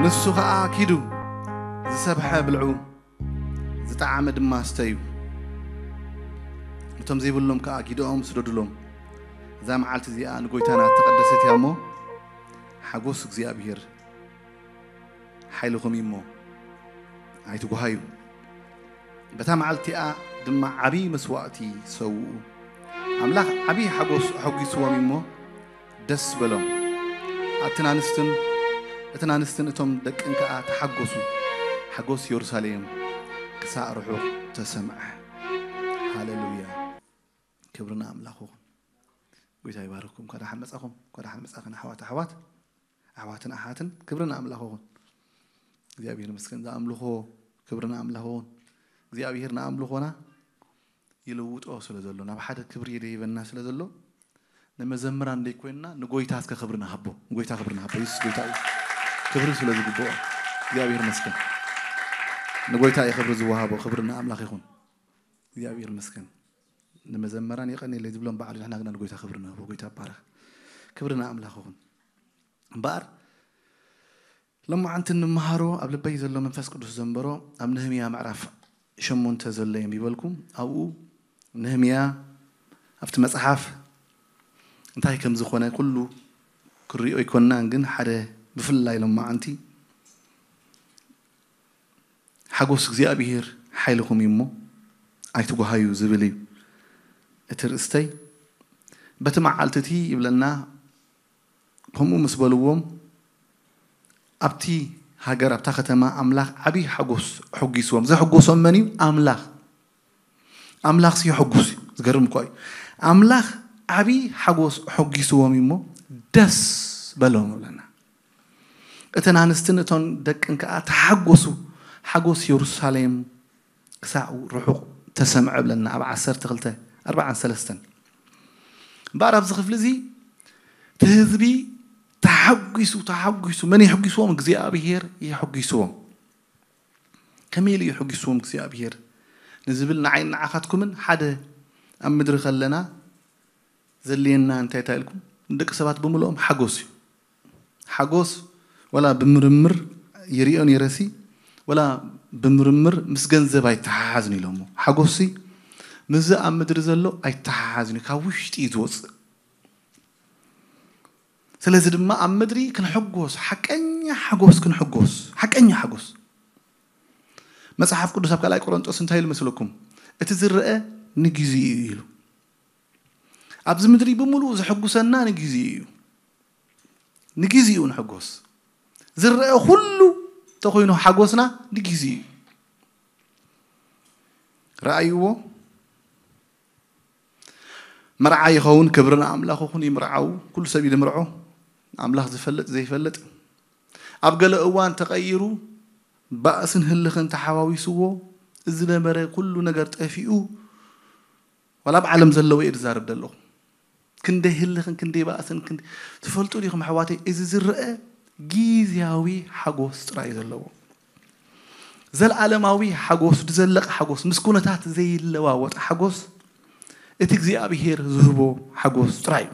ንሱ ኸኣ ኪዱ ዝሰብሐ ብልዑ፣ ዝጠዓመ ድማ ስተዩ፣ እቶም ዘይብሎም ከኣ ጊደኦም ስደዱሎም። እዛ መዓልቲ እዚኣ ንጎይታና እተቐደሰት እያ እሞ፣ ሓጎስ እግዚኣብሔር ሓይልኹም እዩ እሞ ኣይትጓሃዩ። በታ መዓልቲኣ ድማ ዓብዪ መስዋእቲ ሰውኡ። ኣምላኽ ዓብዪ ሓጎስ ኣሐጒስዎም እዩ እሞ ደስ በሎም። ኣትን ኣንስትን እተን ኣንስትን እቶም ደቅን ከኣ ተሓጎሱ። ሓጎስ የሩሳሌም ክሳዕ ርሑቕ ተሰምዐ። ሃሌሉያ። ክብሪ ንኣምላኽ ይኹን። ጎይታ ይባርኩም። እንኳ ደሓን መጻኹም፣ እንኳ ደሓን መጻኽን ኣሕዋት፣ ኣሕዋት፣ ኣሕዋትን ኣሓትን። ክብሪ ንኣምላኽ ይኹን። እግዚኣብሔር ይመስገን። ዝኣምልኾ ክብሪ ንኣምላኽ ይኹን። እግዚኣብሔር ንኣምልኾና ይልውጦ ስለ ዘሎ፣ ናብ ሓደ ክብሪ ይደይበና ስለ ዘሎ፣ ንመዘምራን ደይኮይንና ንጎይታ እስከ ክብሪ ንሃቦ። ንጎይታ ክብሪ ንሃቦ። ኢየሱስ ጎይታ እዩ። ክብሪ ስለ ዝግብኦ እግዚኣብሔር ይመስገን። ንጎይታ እዩ ክብሪ ዝወሃቦ። ክብሪ ንኣምላኽ ይኹን። እግዚኣብሔር ይመስገን። ንመዘምራን የቐንየለይ ዝብሎም ባዕሉ፣ ንሕና ግና ንጎይታ ክብሪ ንህቦ። ጎይታ ይባረኽ። ክብሪ ንኣምላኽ ይኹን። እምበኣር ሎማዓንቲ እንመሃሮ ኣብ ልበይ ዘሎ መንፈስ ቅዱስ ዘንበሮ ኣብ ነህምያ ምዕራፍ ሸሞንተ ዘሎ እዮም ይበልኩም። ኣብኡ ነህምያ ኣብቲ መጽሓፍ እንታይ ከም ዝኾነ ኩሉ ክሪኦ ኣይኮንናን፣ ግን ሓደ ብፍላይ ሎማዓንቲ ሓጎስ እግዚኣብሔር ሓይልኹም እዩ እሞ ኣይትጓሃዩ ዝብል እዩ እቲ ርእስተይ። በቲ መዓልቲ እቲ ይብለና፣ ከምኡ ምስ በልዎም፣ ኣብቲ ሃገር፣ ኣብታ ከተማ ኣምላኽ ዓብዪ ሓጎስ ኣሐጒስዎም። ዘሐጎሶም መን እዩ? ኣምላኽ። ኣምላኽ ሲ የሐጉስ እዩ። ዝገርም እኮ እዩ። ኣምላኽ ዓብዪ ሓጎስ ኣሐጒስዎም እዩ እሞ ደስ በሎም ይብለና። እተን ኣንስትን እቶን ደቅን ከኣ ተሓጎሱ። ሓጎስ የሩሳሌም ክሳዕ ርሑቕ ተሰምዐ ብለና ኣብ ዓሰርተ ክልተ ኣርብዓን ሰለስተን። እምበኣር ኣብዚ ክፍሊ እዚ እቲ ህዝቢ ተሓጒሱ፣ ተሓጒሱ፣ መን የሕጒስዎም? እግዚኣብሔር የሕጒስዎም። ከመይ ኢሉ የሕጒስዎም እግዚኣብሔር ንዝብል ንዓይን ንዓኻትኩምን ሓደ ኣብ ምድሪ ከለና ዘድልየና እንታይ እንታይ ኢልኩም? ንደቂ ሰባት ብምልኦም ሓጎስ እዩ። ሓጎስ ወላ ብምርምር ይሪኦ ነይረሲ፣ ወላ ብምርምር ምስ ገንዘብ ኣይተሓሓዝን ኢሎሞ። ሓጎስሲ ምስዚ ኣብ ምድሪ ዘሎ ኣይተሓሓዝን እዩ፣ ካብ ውሽጢ እዩ ዝወፅእ። ስለዚ ድማ ኣብ ምድሪ ክንሕጎስ፣ ሓቀኛ ሓጎስ ክንሕጎስ፣ ሓቀኛ ሓጎስ። መጽሓፍ ቅዱስ ኣብ ካልኣይ ቆሮንጦስ እንታይ ኢሉ መስለኩም? እቲ ዝረአ ንግዜኡ እዩ ኢሉ። ኣብዚ ምድሪ ብምሉኡ ዘሐጉሰና ንግዜኡ እዩ። ንግዜኡ ንሕጎስ። ዝረአ ኩሉ ተኾይኑ ሓጎስና ንግዜኡ እዩ። ረኣይዎ። መርዓ ይኸውን፣ ክብሪ ንኣምላኽ ይኹን፣ ይምርዓው። ኩሉ ሰብ እዩ ዝምርዖ። ኣምላኽ ዝፈልጥ ዘይፈልጥ። ኣብ ገለ እዋን ተቐይሩ፣ ባእስን ህልኽን ተሓዋዊስዎ፣ ዝነበረ ኩሉ ነገር ጠፊኡ፣ ዋላ ኣብ ዓለም ዘለዉ እየ ዝዛረብ ዘለኹ። ክንደይ ህልኽን ክንደይ ባእስን ክንደይ፣ ትፈልጡ ዲኹም ኣሕዋተይ፣ እዚ ዝረአ ግዝያዊ ሓጎስ ጥራይ እዩ ዘለዎ። ዘለዓለማዊ ሓጎስ፣ ዝዘለቕ ሓጎስ፣ ምስ ኩነታት ዘይለዋወጥ ሓጎስ፣ እቲ እግዚኣብሔር ዝህቦ ሓጎስ ጥራይ እዩ።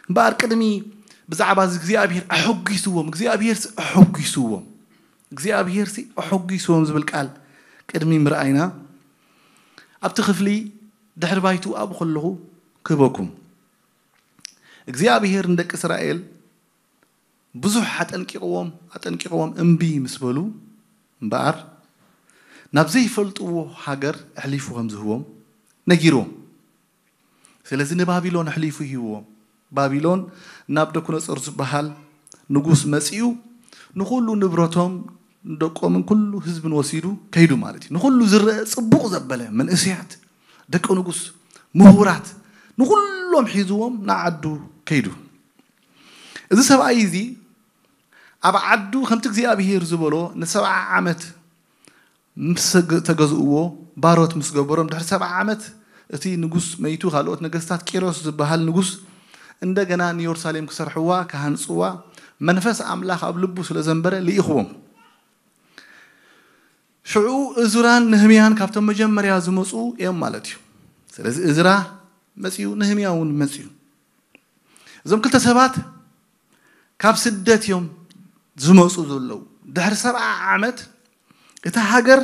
እምበኣር ቅድሚ ብዛዕባ እዚ እግዚኣብሔር ኣሐጒስዎም፣ እግዚኣብሔርሲ ኣሐጒስዎም፣ እግዚኣብሔርሲ ኣሐጒስዎም ዝብል ቃል ቅድሚ ምርኣይና፣ ኣብቲ ክፍሊ ድሕሪ ባይቱ ኣብኡ ከለኹ ክህበኩም። እግዚኣብሔር ንደቂ እስራኤል ብዙሕ ኣጠንቂቕዎም፣ ኣጠንቂቕዎም እምቢ ምስ በሉ እምበኣር፣ ናብ ዘይፈልጥዎ ሃገር ኣሕሊፉ ከም ዝህቦም ነጊርዎም። ስለዚ ንባቢሎን ኣሕሊፉ ሂብዎም። ባቢሎን ናብ ደኩነጾር ዝበሃል ንጉስ መጺኡ፣ ንኹሉ ንብረቶም፣ ንደቆምን ኩሉ ህዝብን ወሲዱ ከይዱ ማለት እዩ። ንኹሉ ዝረአ ጽቡቕ ዘበለ፣ መንእሰያት፣ ደቂ ንጉስ፣ ምሁራት፣ ንኹሎም ሒዝዎም ንዓዱ ከይዱ። እዚ ሰብኣይ እዚ ኣብ ዓዱ ከምቲ እግዚኣብሄር ዝበሎ ንሰብዓ ዓመት ምስ ተገ-፣ ተገዝእዎ፣ ባሮት ምስ ገበሮም፣ ድሕሪ ሰብዓ ዓመት እቲ ንጉስ መይቱ፣ ካልኦት ነገስታት፣ ቂሮስ ዝበሃል ንጉስ እንደገና ንየሩሳሌም ክሰርሕዋ፣ ክሃንጽዋ መንፈስ ኣምላኽ ኣብ ልቡ ስለ ዘንበረ ልኢኽዎም። ሽዑ እዝራን ነህምያን ካብቶም መጀመርያ ዝመጹ እዮም ማለት እዩ። ስለዚ እዝራ መጺኡ፣ ነህምያ እውን መጺኡ። እዞም ክልተ ሰባት ካብ ስደት እዮም ዝመፁ ዘለዉ ድሕሪ ሰብዓ ዓመት እታ ሃገር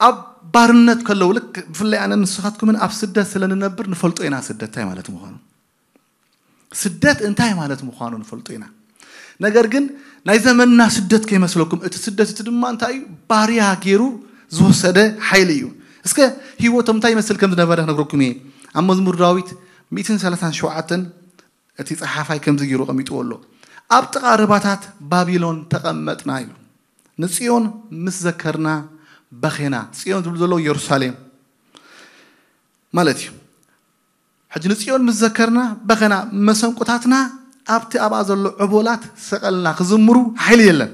ኣብ ባርነት ከለዉ ልክ ብፍላይ ኣነ ንስኻትኩምን ኣብ ስደት ስለ ንነብር ንፈልጦ ኢና ስደት እንታይ ማለት ምዃኑ። ስደት እንታይ ማለት ምዃኑ ንፈልጦ ኢና። ነገር ግን ናይ ዘመንና ስደት ከይመስለኩም፣ እቲ ስደት እቲ ድማ እንታይ እዩ? ባርያ ገይሩ ዝወሰደ ሓይሊ እዩ። እስከ ህይወቶም እንታይ ይመስል ከም ዝነበረ ክነግረኩም እየ። ኣብ መዝሙር ዳዊት ሚእትን ሰላሳን ሸውዓተን እቲ ጸሓፋይ ከምዚ ገይሩ ቀሚጥዎ ኣሎ። ኣብ ጥቓ ርባታት ባቢሎን ተቐመጥና ኢሉ። ንጽዮን ምስ ዘከርና በኼና። ጽዮን ዝብሉ ዘለዉ ኢየሩሳሌም ማለት እዩ። ሕጂ ንጽዮን ምስ ዘከርና በኸና፣ መሰንቆታትና ኣብቲ ኣብኣ ዘሎ ዕቦላት ሰቐልና ክዝምሩ ሓይሊ የለን።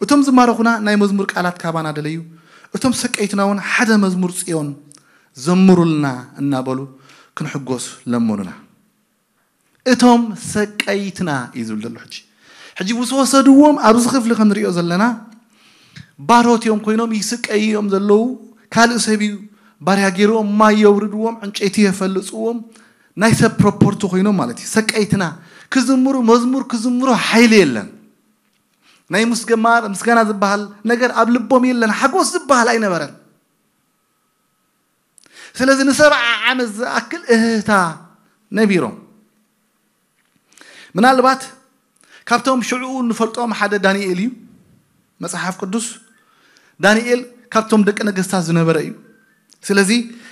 እቶም ዝማረኹና ናይ መዝሙር ቃላት ካባና ደለዩ። እቶም ሰቀይትና እውን ሓደ መዝሙር ጽዮን ዘምሩልና እናበሉ ክንሕጎስ ለመኑና። እቶም ሰቀይትና እዩ ዝብል ዘሎ። ሕጂ ሕጂ ምስ ወሰድዎም ኣብዚ ክፍሊ ከም ንሪኦ ዘለና ባሮት እዮም ኮይኖም ይስቀዩ እዮም ዘለዉ። ካልእ ሰብ እዩ ባርያ ገይርዎም፣ ማይ የውርድዎም፣ ዕንጨይቲ የፈልፅዎም፣ ናይ ሰብ ፕሮፖርቲ ኮይኖም ማለት እዩ። ሰቀይትና ክዝምሩ፣ መዝሙር ክዝምሩ ሓይሊ የለን። ናይ ምስገማር ምስጋና ዝበሃል ነገር ኣብ ልቦም የለን። ሓጎስ ዝበሃል ኣይነበረን። ስለዚ ንሰብዓ ዓመት ዝኣክል እህህታ ነቢሮም። ምናልባት ካብቶም ሽዕኡ ንፈልጦም ሓደ ዳንኤል እዩ። መጽሓፍ ቅዱስ ዳንኤል ካብቶም ደቂ ነገስታት ዝነበረ እዩ። ስለዚ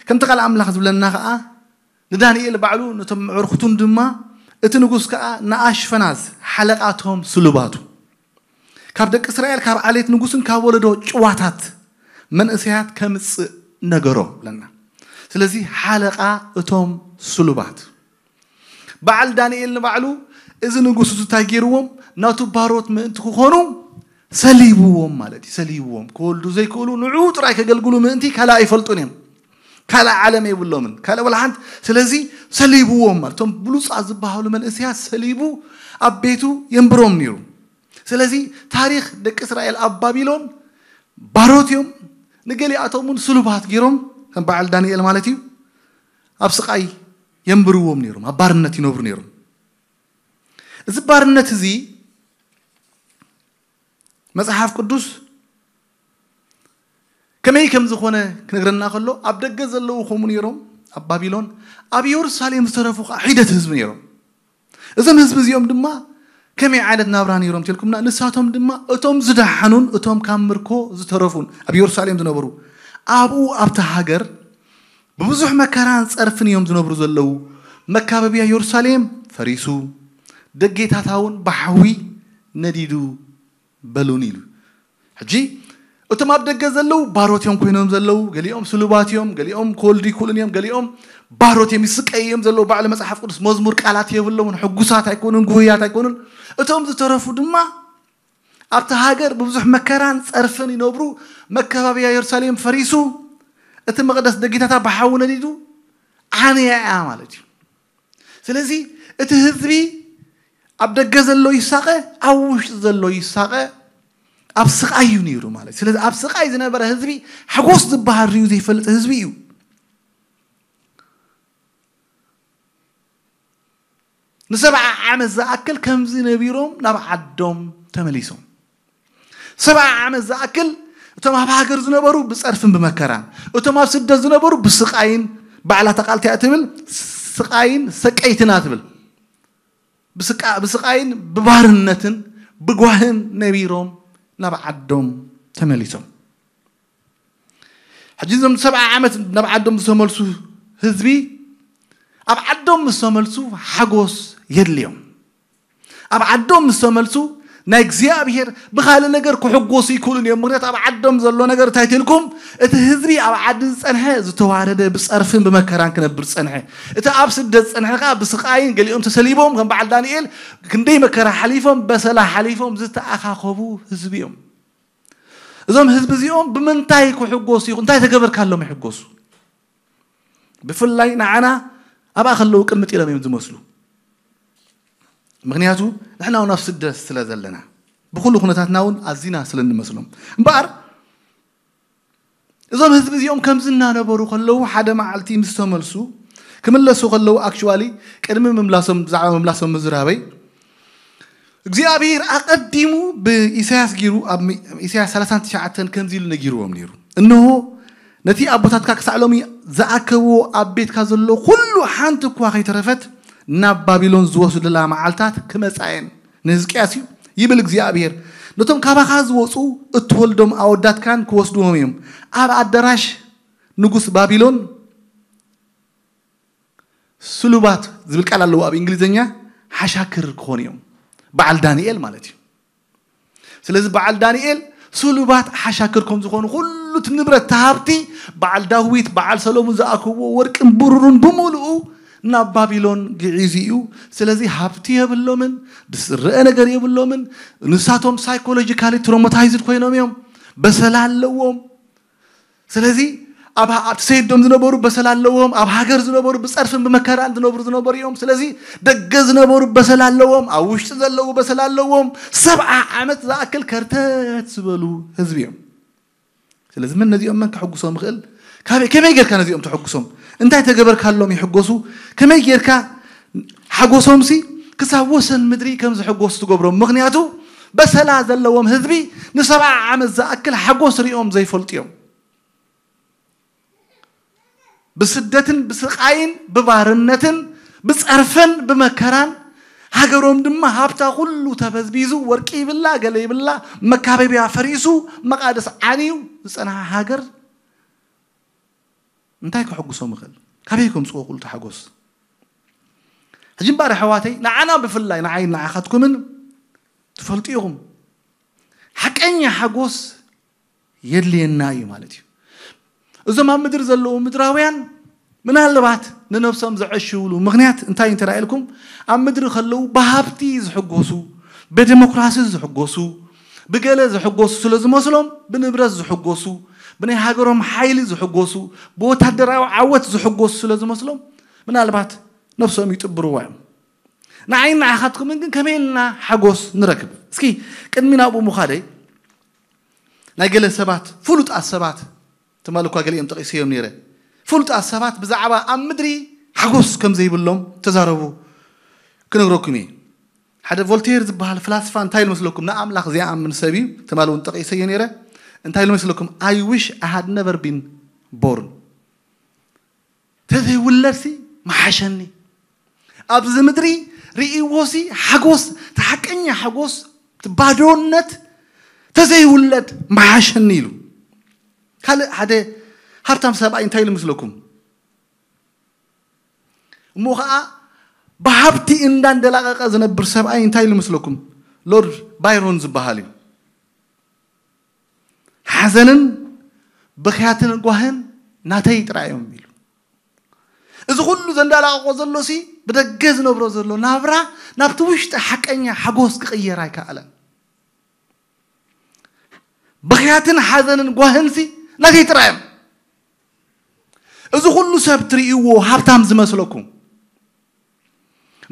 ከምቲ ቃል ኣምላኽ ዝብለና ከኣ ንዳንኤል ባዕሉ ነቶም ምዕርኩቱን ድማ እቲ ንጉስ ከኣ ንኣሽፈናዝ ሓለቓቶም ስሉባቱ ካብ ደቂ እስራኤል ካብ ዓሌት ንጉስን ካብ ወለዶ ጭዋታት መንእሰያት ከምጽእ ነገሮ ብለና። ስለዚ ሓለቓ እቶም ስሉባት በዓል ዳንኤል ንባዕሉ እዚ ንጉስ እዚ እንታይ ገይርዎም ናቱ ባሮት ምእንቲ ክኾኑ ሰሊብዎም ማለት እዩ። ሰሊብዎም ክወልዱ ዘይክእሉ ንዑ ጥራይ ከገልግሉ ምእንቲ ካልእ ኣይፈልጡን እዮም። ካልእ ዓለም የብሎምን ካልእ ወላ ሓንቲ። ስለዚ ሰሊብዎም ማለት እቶም ብሉፃት ዝበሃሉ መንእሰያት ሰሊቡ ኣብ ቤቱ የንብሮም ነይሩ። ስለዚ ታሪኽ ደቂ እስራኤል ኣብ ባቢሎን ባሮት እዮም። ንገሊኣቶም እውን ስሉባት ገይሮም ከም በዓል ዳንኤል ማለት እዩ ኣብ ስቃይ የንብርዎም ነይሮም፣ ኣብ ባርነት ይነብሩ ነይሮም። እዚ ባርነት እዚ መጽሓፍ ቅዱስ ከመይ ከም ዝኾነ ክነግረና ከሎ ኣብ ደገ ዘለዉ ከምኡ ነይሮም ኣብ ባቢሎን፣ ኣብ የሩሳሌም ዝተረፉ ከዓ ሒደት ህዝቢ ነይሮም። እዞም ህዝቢ እዚኦም ድማ ከመይ ዓይነት ናብራ ነይሮም ትልኩምና? ንሳቶም ድማ እቶም ዝደሓኑን እቶም ካብ ምርኮ ዝተረፉን ኣብ የሩሳሌም ዝነበሩ ኣብኡ ኣብቲ ሃገር ብብዙሕ መከራን ጸርፍን እዮም ዝነብሩ ዘለዉ። መካበብያ የሩሳሌም ፈሪሱ፣ ደጌታታ እውን ብሓዊ ነዲዱ በሉን ኢሉ። ሕጂ እቶም ኣብ ደገ ዘለዉ ባሮት እዮም ኮይኖም ዘለዉ፣ ገሊኦም ስሉባት እዮም፣ ገሊኦም ክወልዱ ይክእሉን እዮም፣ ገሊኦም ባሮት እዮም ይስቀዩ እዮም ዘለዉ። ባዕሉ መጽሓፍ ቅዱስ መዝሙር ቃላት የብሎምን፣ ሕጉሳት ኣይኮኑን፣ ጉህያት ኣይኮኑን። እቶም ዝተረፉ ድማ ኣብቲ ሃገር ብብዙሕ መከራን ጸርፍን ይነብሩ። መከባብያ የሩሳሌም ፈሪሱ፣ እቲ መቕደስ ደጌታታ ብሓዊ ነዲዱ ዓንያ እያ ማለት እዩ። ስለዚ እቲ ህዝቢ ኣብ ደገ ዘሎ ይሳቐ፣ ኣብ ውሽጢ ዘሎ ይሳቐ፣ ኣብ ስቓይ እዩ ነይሩ ማለት እዩ። ስለዚ ኣብ ስቓይ ዝነበረ ህዝቢ ሓጎስ ዝበሃል ርዩ ዘይፈልጥ ህዝቢ እዩ። ንሰብዓ ዓመት ዝኣክል ከምዚ ነቢሮም ናብ ዓዶም ተመሊሶም። ሰብዓ ዓመት ዝኣክል እቶም ኣብ ሃገር ዝነበሩ ብጸርፍን ብመከራን፣ እቶም ኣብ ስደት ዝነበሩ ብስቓይን፣ ባዕላ ተቓልቲያ ትብል ስቓይን ሰቀይትና ትብል ብስቃ- ብስቓይን ብባርነትን ብጓህን ነቢሮም ናብ ዓዶም ተመሊሶም። ሕጂ እዞም ሰብዓ ዓመት ናብ ዓዶም ዝተመልሱ ህዝቢ ኣብ ዓዶም ምስ ተመልሱ ሓጎስ የድልዮም። ኣብ ዓዶም ምስ ተመልሱ ናይ እግዚኣብሔር ብኻልእ ነገር ክሕጎሱ ይክእሉን እዮም። ምክንያቱ ኣብ ዓዶም ዘሎ ነገር እንታይ ትልኩም? እቲ ህዝቢ ኣብ ዓዲ ዝጸንሐ ዝተዋረደ ብጸርፍን ብመከራን ክነብር ጸንሐ። እቲ ኣብ ስደት ዝጸንሐ ከዓ ብስቃይን ገሊኦም ተሰሊቦም ከም በዓል ዳንኤል ክንደይ መከራ ሓሊፎም በሰላ ሓሊፎም ዝተኣኻኸቡ ህዝቢ እዮም። እዞም ህዝቢ እዚኦም ብምንታይ ክሕጎሱ ይኹ እንታይ ተገበርካሎም ይሕጎሱ? ብፍላይ ንዓና ኣብኣ ከለዉ ቅምጥ ኢሎም እዮም ዝመስሉ። ምክንያቱ ንሕና እውን ኣብ ስደት ስለ ዘለና ብኩሉ ኩነታትና እውን ኣዚና ስለ እንመስሎም እምበኣር እዞም ህዝቢ እዚኦም ከምዚ እናነበሩ ከለዉ ሓደ መዓልቲ ምስ ተመልሱ ክምለሱ ከለዉ actually ቅድሚ ምምላሶም ብዛዕባ ምምላሶም ምዝራበይ እግዚኣብሔር ኣቐዲሙ ብኢሳያስ ገይሩ ኣብ ሚ- ኢሳያስ ሰላሳን ትሽዓተን ከምዚ ኢሉ ነጊርዎም ነይሩ። እንሆ ነቲ ኣቦታትካ ክሳዕ ሎሚ ዝኣከብዎ ኣብ ቤትካ ዘሎ ኩሉ ሓንቲ እኳ ከይተረፈት ናብ ባቢሎን ዝወስዱላ መዓልታት ክመጻ እየን። ንህዝቅያስ እዩ ይብል እግዚኣብሔር። ነቶም ካባኻ ዝወፁ እትወልዶም ኣወዳትካን ክወስድዎም እዮም። ኣብ ኣዳራሽ ንጉስ ባቢሎን ስሉባት ዝብል ቃል ኣለዎ ኣብ እንግሊዝኛ ሓሻክር ክኾኑ እዮም። በዓል ዳንኤል ማለት እዩ። ስለዚ በዓል ዳንኤል ስሉባት ሓሻክር ከም ዝኾኑ ኩሉ እቲ ንብረት እቲ ሃብቲ በዓል ዳዊት በዓል ሰሎሙን ዝኣክብዎ ወርቅን ብሩርን ብምሉኡ ናብ ባቢሎን ግዒዙ እዩ። ስለዚ ሃብቲ የብሎምን፣ ዝረአ ነገር የብሎምን። ንሳቶም ሳይኮሎጂካሊ ትሮማታይዝድ ኮይኖም እዮም። በሰላ ኣለዎም። ስለዚ ኣብ ኣብ ሰይዶም ዝነበሩ በሰላ ኣለዎም። ኣብ ሃገር ዝነበሩ ብፀርፍን ብመከራን ዝነብሩ ዝነበሩ እዮም። ስለዚ ደገ ዝነበሩ በሰላ ኣለዎም። ኣብ ውሽጢ ዘለዉ በሰላ ኣለዎም። ሰብዓ ዓመት ዝኣክል ከርተት ዝበሉ ህዝቢ እዮም። ስለዚ ምን ነዚኦም መን ከሐጉሶም ይኽእል? ካበይ ከመይ ጌርካ ነዚኦም ተሐጉሶም? እንታይ ተገበርካሎም ይሕጎሱ? ከመይ ጌርካ ሓጎሶምሲ ክሳብ ወሰን ምድሪ ከም ዝሕጎሱ ትገብሮም? ምኽንያቱ በሰላ ዘለዎም ህዝቢ ንሰብዓ ዓመት ዝኣክል ሓጎስ ሪኦም ዘይፈልጡ እዮም። ብስደትን ብስቓይን ብባርነትን ብፀርፍን ብመከራን ሃገሮም ድማ ሃብታ ኩሉ ተበዝቢዙ ወርቂ ይብላ ገለ ይብላ መካበቢያ ፈሪሱ መቓደስ ዓንዩ ዝፀንሓ ሃገር እንታይ ከሐጉሶም ይኽእል? ካበይ ከምፅዎ ኩሉ ሓጎስ? ሕጂ እምበኣር ኣሕዋተይ ንዓና ብፍላይ ንዓይ ንዓኻትኩምን ትፈልጡ ኢኹም። ሓቀኛ ሓጎስ የድልየና እዩ ማለት እዩ። እዞም ኣብ ምድሪ ዘለዉ ምድራውያን ምናልባት ንነብሶም ዘዐሽውሉ ምኽንያት እንታይ እንተ ኢልኩም ኣብ ምድሪ ከለዉ ብሃብቲ ዝሕጎሱ ብዴሞክራሲ ዝሕጎሱ ብገለ ዝሕጎሱ ስለ ዝመስሎም ብንብረት ዝሕጎሱ ብናይ ሃገሮም ሓይሊ ዝሕጎሱ ብወታደራዊ ዓወት ዝሕጎሱ ስለ ዝመስሎም ምናልባት ነብሶም ይጥብርዋ እዮም። ንዓይን ንዓኻትኩምን ግን ከመይ ኢልና ሓጎስ ንረክብ? እስኪ ቅድሚ ናብኡ ምዃደይ ናይ ገለ ሰባት ፍሉጣት ሰባት ትማል እኳ ገሊኦም ጠቒሰዮም ነይረ። ፍሉጣት ሰባት ብዛዕባ ኣብ ምድሪ ሓጎስ ከም ዘይብሎም ተዛረቡ ክነግረኩም እየ። ሓደ ቮልቴር ዝበሃል ፍላስፋ እንታይ ኢሉ መስለኩም? ንኣምላኽ ዘይኣምን ሰብ እዩ። ትማል እውን ጠቒሰዮ ነይረ። እንታይ ኢሉ መስለኩም? I wish I had never been born። ተዘይውለድሲ መሓሸኒ። ኣብዚ ምድሪ ርእይዎሲ ሓጎስ፣ እቲ ሓቀኛ ሓጎስ፣ እቲ ባዶነት ተዘይውለድ መሓሸኒ ኢሉ። ካልእ ሓደ ሃብታም ሰብኣይ እንታይ ኢሉ ምስለኩም? እሞ ኸዓ ብሃብቲ እንዳንደላቐቐ ዝነብር ሰብኣይ እንታይ ኢሉ ምስለኩም? ሎርድ ባይሮን ዝበሃል እዩ። ሓዘንን ብኽያትን ጓህን ናተይ ጥራይ እዮም ኢሉ። እዚ ኩሉ ዘንዳላቕቆ ዘሎሲ ብደገ ዝነብሮ ዘሎ ናብራ ናብቲ ውሽጢ ሓቀኛ ሓጎስ ክቕየር ኣይከኣለን። ብኽያትን ሓዘንን ጓህንሲ ናተይ ጥራይ እዮም። እዚ ኩሉ ሰብ ትርእይዎ ሃብታም ዝመስለኩም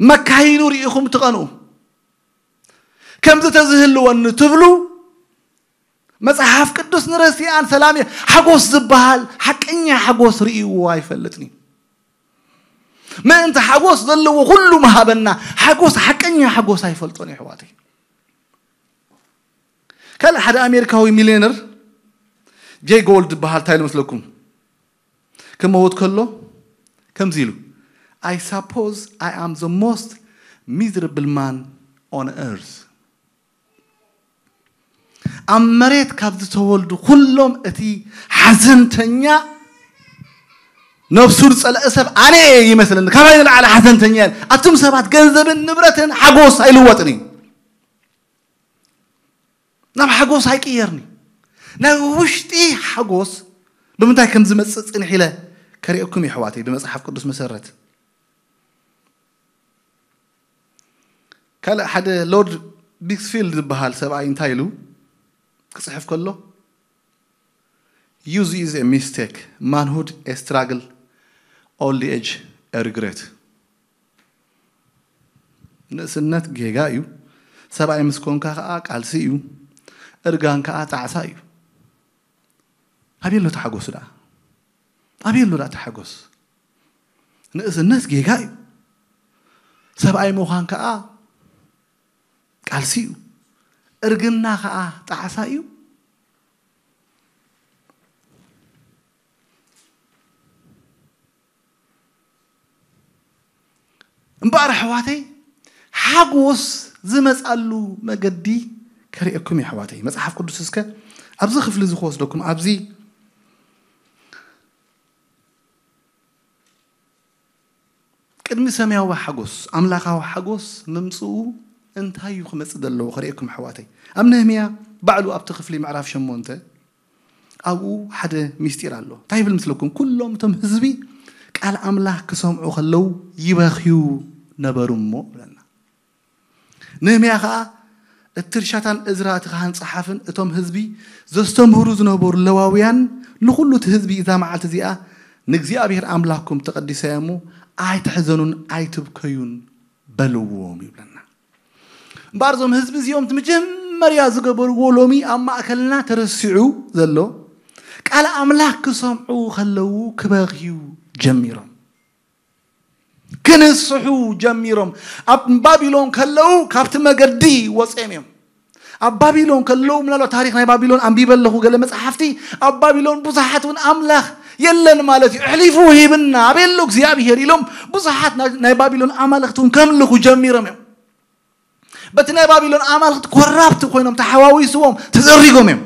መካይኑ ርኢኹም ትቐንኡ። ከምዚ ተዝህልወኒ ትብሉ። መጽሓፍ ቅዱስ ንረሲኣን ሰላም እየ ሓጎስ ዝበሃል ሓቀኛ ሓጎስ ርእይዎ ኣይፈልጥን እዩ። ምእንቲ ሓጎስ ዘለዎ ኩሉ ምሃበና ሓጎስ ሓቀኛ ሓጎስ ኣይፈልጦን እዩ ኣሕዋተይ። ካልእ ሓደ ኣሜሪካዊ ሚልዮነር ጄይ ጎልድ ዝበሃል እንታይ ኢሉ መስለኩም? ክመውት ከሎ ከምዚ ኢሉ I suppose I am the most miserable man on earth። ኣብ መሬት ካብ ዝተወልዱ ኩሎም እቲ ሓዘንተኛ ነብሱ ዝጸልአ ሰብ ኣነ እየ ይመስለኒ። ካባይ ንላዕሊ ሓዘንተኛ የለን። ኣቱም ሰባት ገንዘብን ንብረትን ሓጎስ ኣይልወጥን እዩ። ናብ ሓጎስ ኣይቅየርኒ። ናይ ውሽጢ ሓጎስ ብምንታይ ከም ዝመጽእ ጽንሕ ኢለ ከርእየኩም የሕዋተይ ብመጽሓፍ ቅዱስ መሰረት። ካልእ ሓደ ሎርድ ቢክስፊልድ ዝበሃል ሰብኣይ እንታይ ኢሉ ክጽሕፍ ከሎ Youth is a mistake, manhood a struggle, old age a regret። ንእስነት ጌጋ እዩ። ሰብኣይ ምስ ኮንካ ከዓ ቃልሲ እዩ። እርጋን ከዓ ጣዕሳ እዩ። ኣበይ ኣሎ ተሓጎስ ደኣ? ኣበይ ኣሎ ደኣ ተሓጎስ? ንእስነት ጌጋ እዩ። ሰብኣይ ምዃን ከዓ ቃልሲ እዩ። እርግና ከዓ ጣዕሳ እዩ። እምበኣር ኣሕዋተይ፣ ሓጎስ ዝመጻሉ መገዲ ከርእየኩም እዩ ኣሕዋተይ። መጽሓፍ ቅዱስ እስከ ኣብዚ ክፍሊ እዚ ክወስደኩም፣ ኣብዚ ቅድሚ ሰማያዊ ሓጎስ፣ ኣምላኻዊ ሓጎስ ምምጽኡ እንታይ እዩ ክመጽእ ዘለዎ ከርእየኩም ኣሕዋተይ። ኣብ ነህምያ ባዕሉ ኣብቲ ክፍሊ ምዕራፍ ሸሞንተ ኣብኡ ሓደ ሚስጢር ኣሎ። እንታይ ይብል ምስለኩም? ኩሎም እቶም ህዝቢ ቃል ኣምላኽ ክሰምዑ ከለዉ ይበኽዩ ነበሩ እሞ ይብለና። ነህምያ ኸዓ እቲ ርሻታን እዝራ እቲ ካህን ጸሓፍን እቶም ህዝቢ ዘስተምህሩ ዝነበሩ ለዋውያን ንኹሉ እቲ ህዝቢ እዛ መዓልቲ እዚኣ ንእግዚኣብሔር ኣምላኽኩም ተቐዲሳ እያ እሞ ኣይትሕዘኑን ኣይትብከዩን በልዎም ይብለና። እምበኣር እዞም ህዝቢ እዚኦም እቲ መጀመርያ ዝገበርዎ ሎሚ ኣብ ማእከልና ተረሲዑ ዘሎ ቃል ኣምላኽ ክሰምዑ ከለዉ ክበኽዩ ጀሚሮም። ክንስሑ ጀሚሮም። ኣብ ባቢሎን ከለዉ ካብቲ መገዲ ወፅኦም እዮም። ኣብ ባቢሎን ከለዉ ምናልባት ታሪክ ናይ ባቢሎን ኣንቢበ ኣለኹ ገለ መፅሓፍቲ። ኣብ ባቢሎን ብዙሓት እውን ኣምላኽ የለን ማለት እዩ፣ ኣሕሊፉ ሂብና ኣበየሎ እግዚኣብሄር ኢሎም ብዙሓት ናይ ባቢሎን ኣማልኽቲ እውን ከምልኹ ጀሚሮም እዮም። በቲ ናይ ባቢሎን ኣማልኽቲ ኮራፕት ኮይኖም ተሓዋዊስዎም ተዘሪጎም እዮም።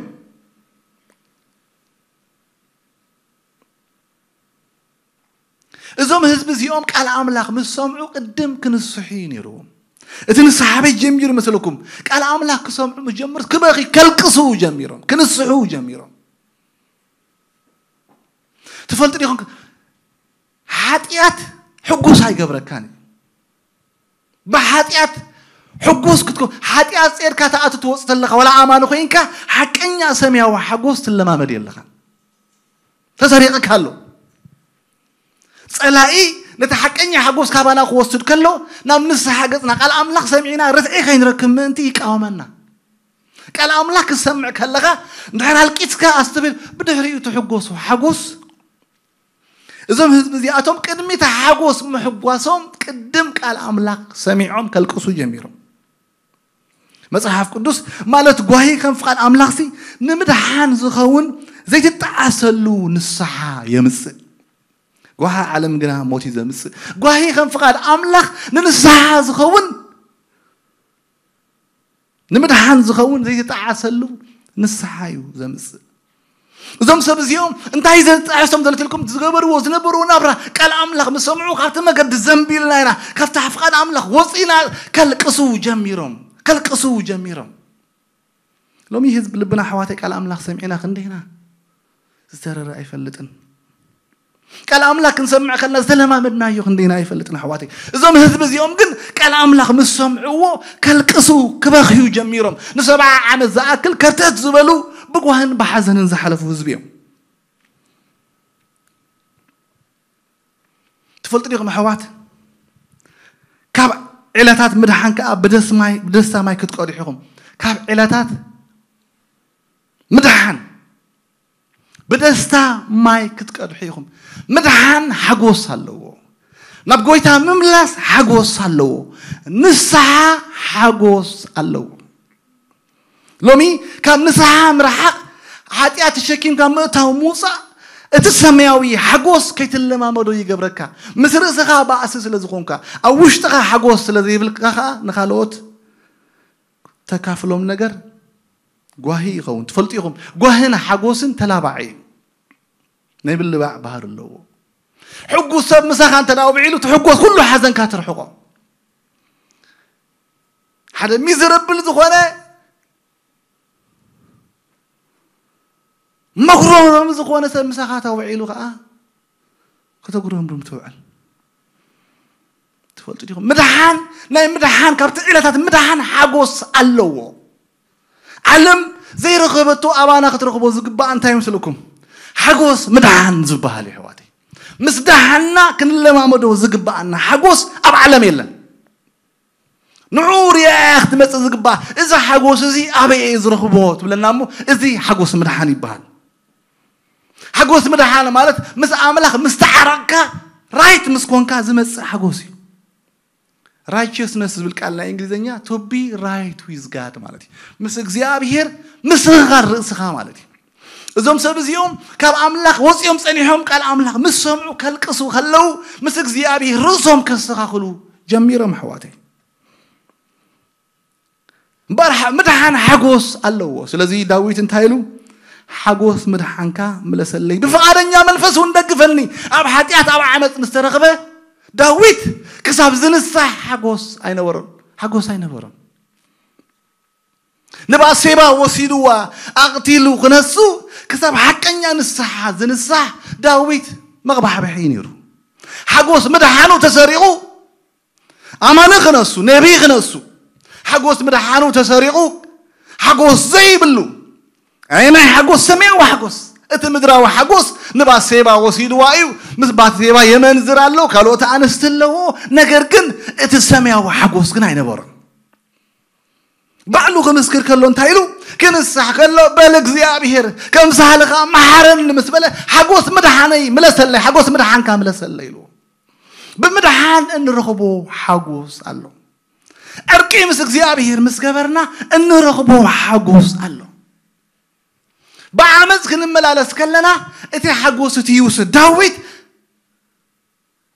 እዞም ህዝቢ እዚኦም ቃል ኣምላኽ ምስ ሰምዑ ቅድም ክንስሑ እዩ ነይርዎም። እቲ ንስሓ ቤት ጀሚሩ መስለኩም? ቃል ኣምላኽ ክሰምዑ ምስ ጀምሩ ክበኺ ከልቅሱ ጀሚሮም፣ ክንስሑ ጀሚሮም። ትፈልጡ ዲኹም? ሓጢኣት ሕጉስ ኣይገብረካን እዩ። ብሓጢኣት ሕጉስ ክትኮ ሓጢኣት ጼርካ ተኣቱ ትወፅ ተለኻ ዋላ ኣማኒ ኮይንካ ሓቀኛ ሰማያዊ ሓጎስ ትለማመድ የለኻን። ተሰሪቕካ ኣሎ። ፀላኢ ነቲ ሓቀኛ ሓጎስ ካባና ክወስድ ከሎ ናብ ንስሓ ገፅና ቃል ኣምላኽ ሰሚዕና ርትዒ ከይንረክብ ምእንቲ ይቃወመና። ቃል ኣምላኽ ክሰምዕ ከለኻ እንድሕር ኣልቂስካ ኣስተብል ብድሕሪኡ ትሕጎሱ ሓጎስ። እዞም ህዝቢ እዚኣቶም ቅድሚ እቲ ሓጎስ ምሕጓሶም ቅድም ቃል ኣምላኽ ሰሚዖም ከልቅሱ ጀሚሮም። መጽሓፍ ቅዱስ ማለት ጓሂ ከም ፍቓድ ኣምላኽሲ ንምድሓን ዝኸውን ዘይትጠዓሰሉ ንስሓ የምጽእ። ጓሂ ዓለም ግና ሞት እዩ ዘምጽእ። ጓሂ ከም ፍቓድ ኣምላኽ ንንስሓ ዝኸውን ንምድሓን ዝኸውን ዘይተጣዓሰሉ ንስሓ እዩ ዘምጽእ። እዞም ሰብ እዚኦም እንታይ ዘጣዕሶም ዘለትልኩም ዝገበርዎ ዝነበርዎ ናብራ ቃል ኣምላኽ ምስ ሰምዑ ካብቲ መገዲ ዘንቢልና ኢና፣ ካብቲ ፍቓድ ኣምላኽ ወፂና ከልቅሱ ጀሚሮም፣ ከልቅሱ ጀሚሮም። ሎሚ ህዝቢ ልብና ኣሕዋተይ ቃል ኣምላኽ ሰሚዕና ክንደይና ዝተረረ ኣይፈልጥን። ቃል ኣምላኽ ክንሰምዕ ከለና ዝተለማመድናዮ ክንደይና ኣይፈልጥን ኣሕዋተይ። እዞም ህዝቢ እዚኦም ግን ቃል ኣምላኽ ምስ ሰምዕዎ ከልቅሱ ክበኽዩ ጀሚሮም። ንሰብዓ ዓመት ዝኣክል ከርተት ዝበሉ ብጓህን ብሓዘንን ዝሓለፉ ህዝቢ እዮም። ትፈልጡ ዲኹም ኣሕዋት? ካብ ዕለታት ምድሓን ከኣ ብደስ ማይ ብደስታ ማይ ክትቀድሑ ኢኹም። ካብ ዕለታት ምድሓን ብደስታ ማይ ክትቀድሑ ኢኹም። ምድሓን ሓጎስ ኣለዎ። ናብ ጎይታ ምምላስ ሓጎስ ኣለዎ። ንስሓ ሓጎስ ኣለዎ። ሎሚ ካብ ንስሓ ምርሓቕ ሓጢኣት ተሸኪምካ ምእታው ምውፃእ እቲ ሰማያዊ ሓጎስ ከይትለማመዶ ይገብረካ። ምስ ርእስኻ ባእሲ ስለ ዝኾንካ ኣብ ውሽጥኻ ሓጎስ ስለ ዘይብልካ ከዓ ንኻልኦት ተካፍሎም ነገር ጓሂ ይኸውን። ትፈልጡ ኢኹም ጓህን ሓጎስን ተላባዒ እዩ። ናይ ብልባዕ ባህር ኣለዎ። ሕጉስ ሰብ ምሳኻ እንተ ውዒሉ ትሕጎስ ኩሉ ሓዘንካ ትርሕቆ። ሓደ ሚዘረብል ዝኾነ መጉረምረም ዝኾነ ሰብ ምሳኻ ተውዒሉ ከዓ ከተጉረምርም ትውዕል። ትፈልጡ ዲኹም? ምድሓን ናይ ምድሓን ካብቲ ዕለታት ምድሓን ሓጎስ ኣለዎ። ዓለም ዘይረኸበቶ ኣባና ክትረኽቦ ዝግባኣ እንታይ ይመስለኩም? ሓጎስ ምድሓን ዝበሃል እዩ ኣሕዋተይ። ምስ ደሓና ክንለማመዶ ዝግባኣና ሓጎስ ኣብ ዓለም የለን። ንዑ ሪኣ ክትመፅእ ዝግባኣ እዚ ሓጎስ እዚ ኣበይ እየ ዝረኽቦ ትብለና እሞ እዚ ሓጎስ ምድሓን ይበሃል። ሓጎስ ምድሓን ማለት ምስ ኣምላኽ ምስ ተዓረቕካ ራይት ምስ ኮንካ ዝመፅእ ሓጎስ እዩ። Righteousness ዝብል ቃል ናይ እንግሊዝኛ to be right with God ማለት እዩ። ምስ እግዚኣብሔር ምስግጋር ርእስኻ ማለት እዩ። እዞም ሰብ እዚኦም ካብ ኣምላኽ ወፂኦም ፀኒሖም ቃል ኣምላኽ ምስ ሰምዑ ከልቅሱ ከለዉ ምስ እግዚኣብሔር ርእሶም ከስተኻኽሉ ጀሚሮም ኣሕዋተይ። እምበኣር ምድሓን ሓጎስ ኣለዎ። ስለዚ ዳዊት እንታይ ኢሉ? ሓጎስ ምድሓንካ ምለሰለይ፣ ብፍቓደኛ መንፈስ እውን ደግፈኒ። ኣብ ሓጢኣት ኣብ ዓመፅ ምስ ተረኽበ ዳዊት ክሳብ ዝንሳሕ ሓጎስ ኣይነበሮን፣ ሓጎስ ኣይነበሮን። ንባሴባ ወሲድዋ ኣቕቲሉ ክነሱ ክሳብ ሓቀኛ ንስሓ ዝንሳሕ ዳዊት መቕባሕብሒ ነይሩ። ሓጎስ ምድሓኑ ተሰሪቑ ኣማኒ ክነሱ፣ ነቢይ ክነሱ፣ ሓጎስ ምድሓኑ ተሰሪቑ ሓጎስ ዘይብሉ፣ ኣየናይ ሓጎስ? ሰማያዊ ሓጎስ። እቲ ምድራዊ ሓጎስ ንባሴባ ወሲድዋ እዩ። ምስ ባሴባ የመንዝር ኣሎ፣ ካልኦት ኣንስቲ ኣለዎ። ነገር ግን እቲ ሰማያዊ ሓጎስ ግን ኣይነበሮን። ባዕሉ ክምስክር ከሎ እንታይ ኢሉ? ክንሳሕ ከሎ በል እግዚኣብሔር ከም ሳህልኻ መሓረኒ ምስ በለ ሓጎስ ምድሓነይ ምለሰለይ፣ ሓጎስ ምድሓንካ ምለሰለይ ኢሉ። ብምድሓን እንረኽቦ ሓጎስ ኣሎ። ዕርቂ ምስ እግዚኣብሔር ምስ ገበርና እንረኽቦ ሓጎስ ኣሎ። ብዓመፅ ክንመላለስ ከለና እቲ ሓጎስ እቲ ይውስድ። ዳዊት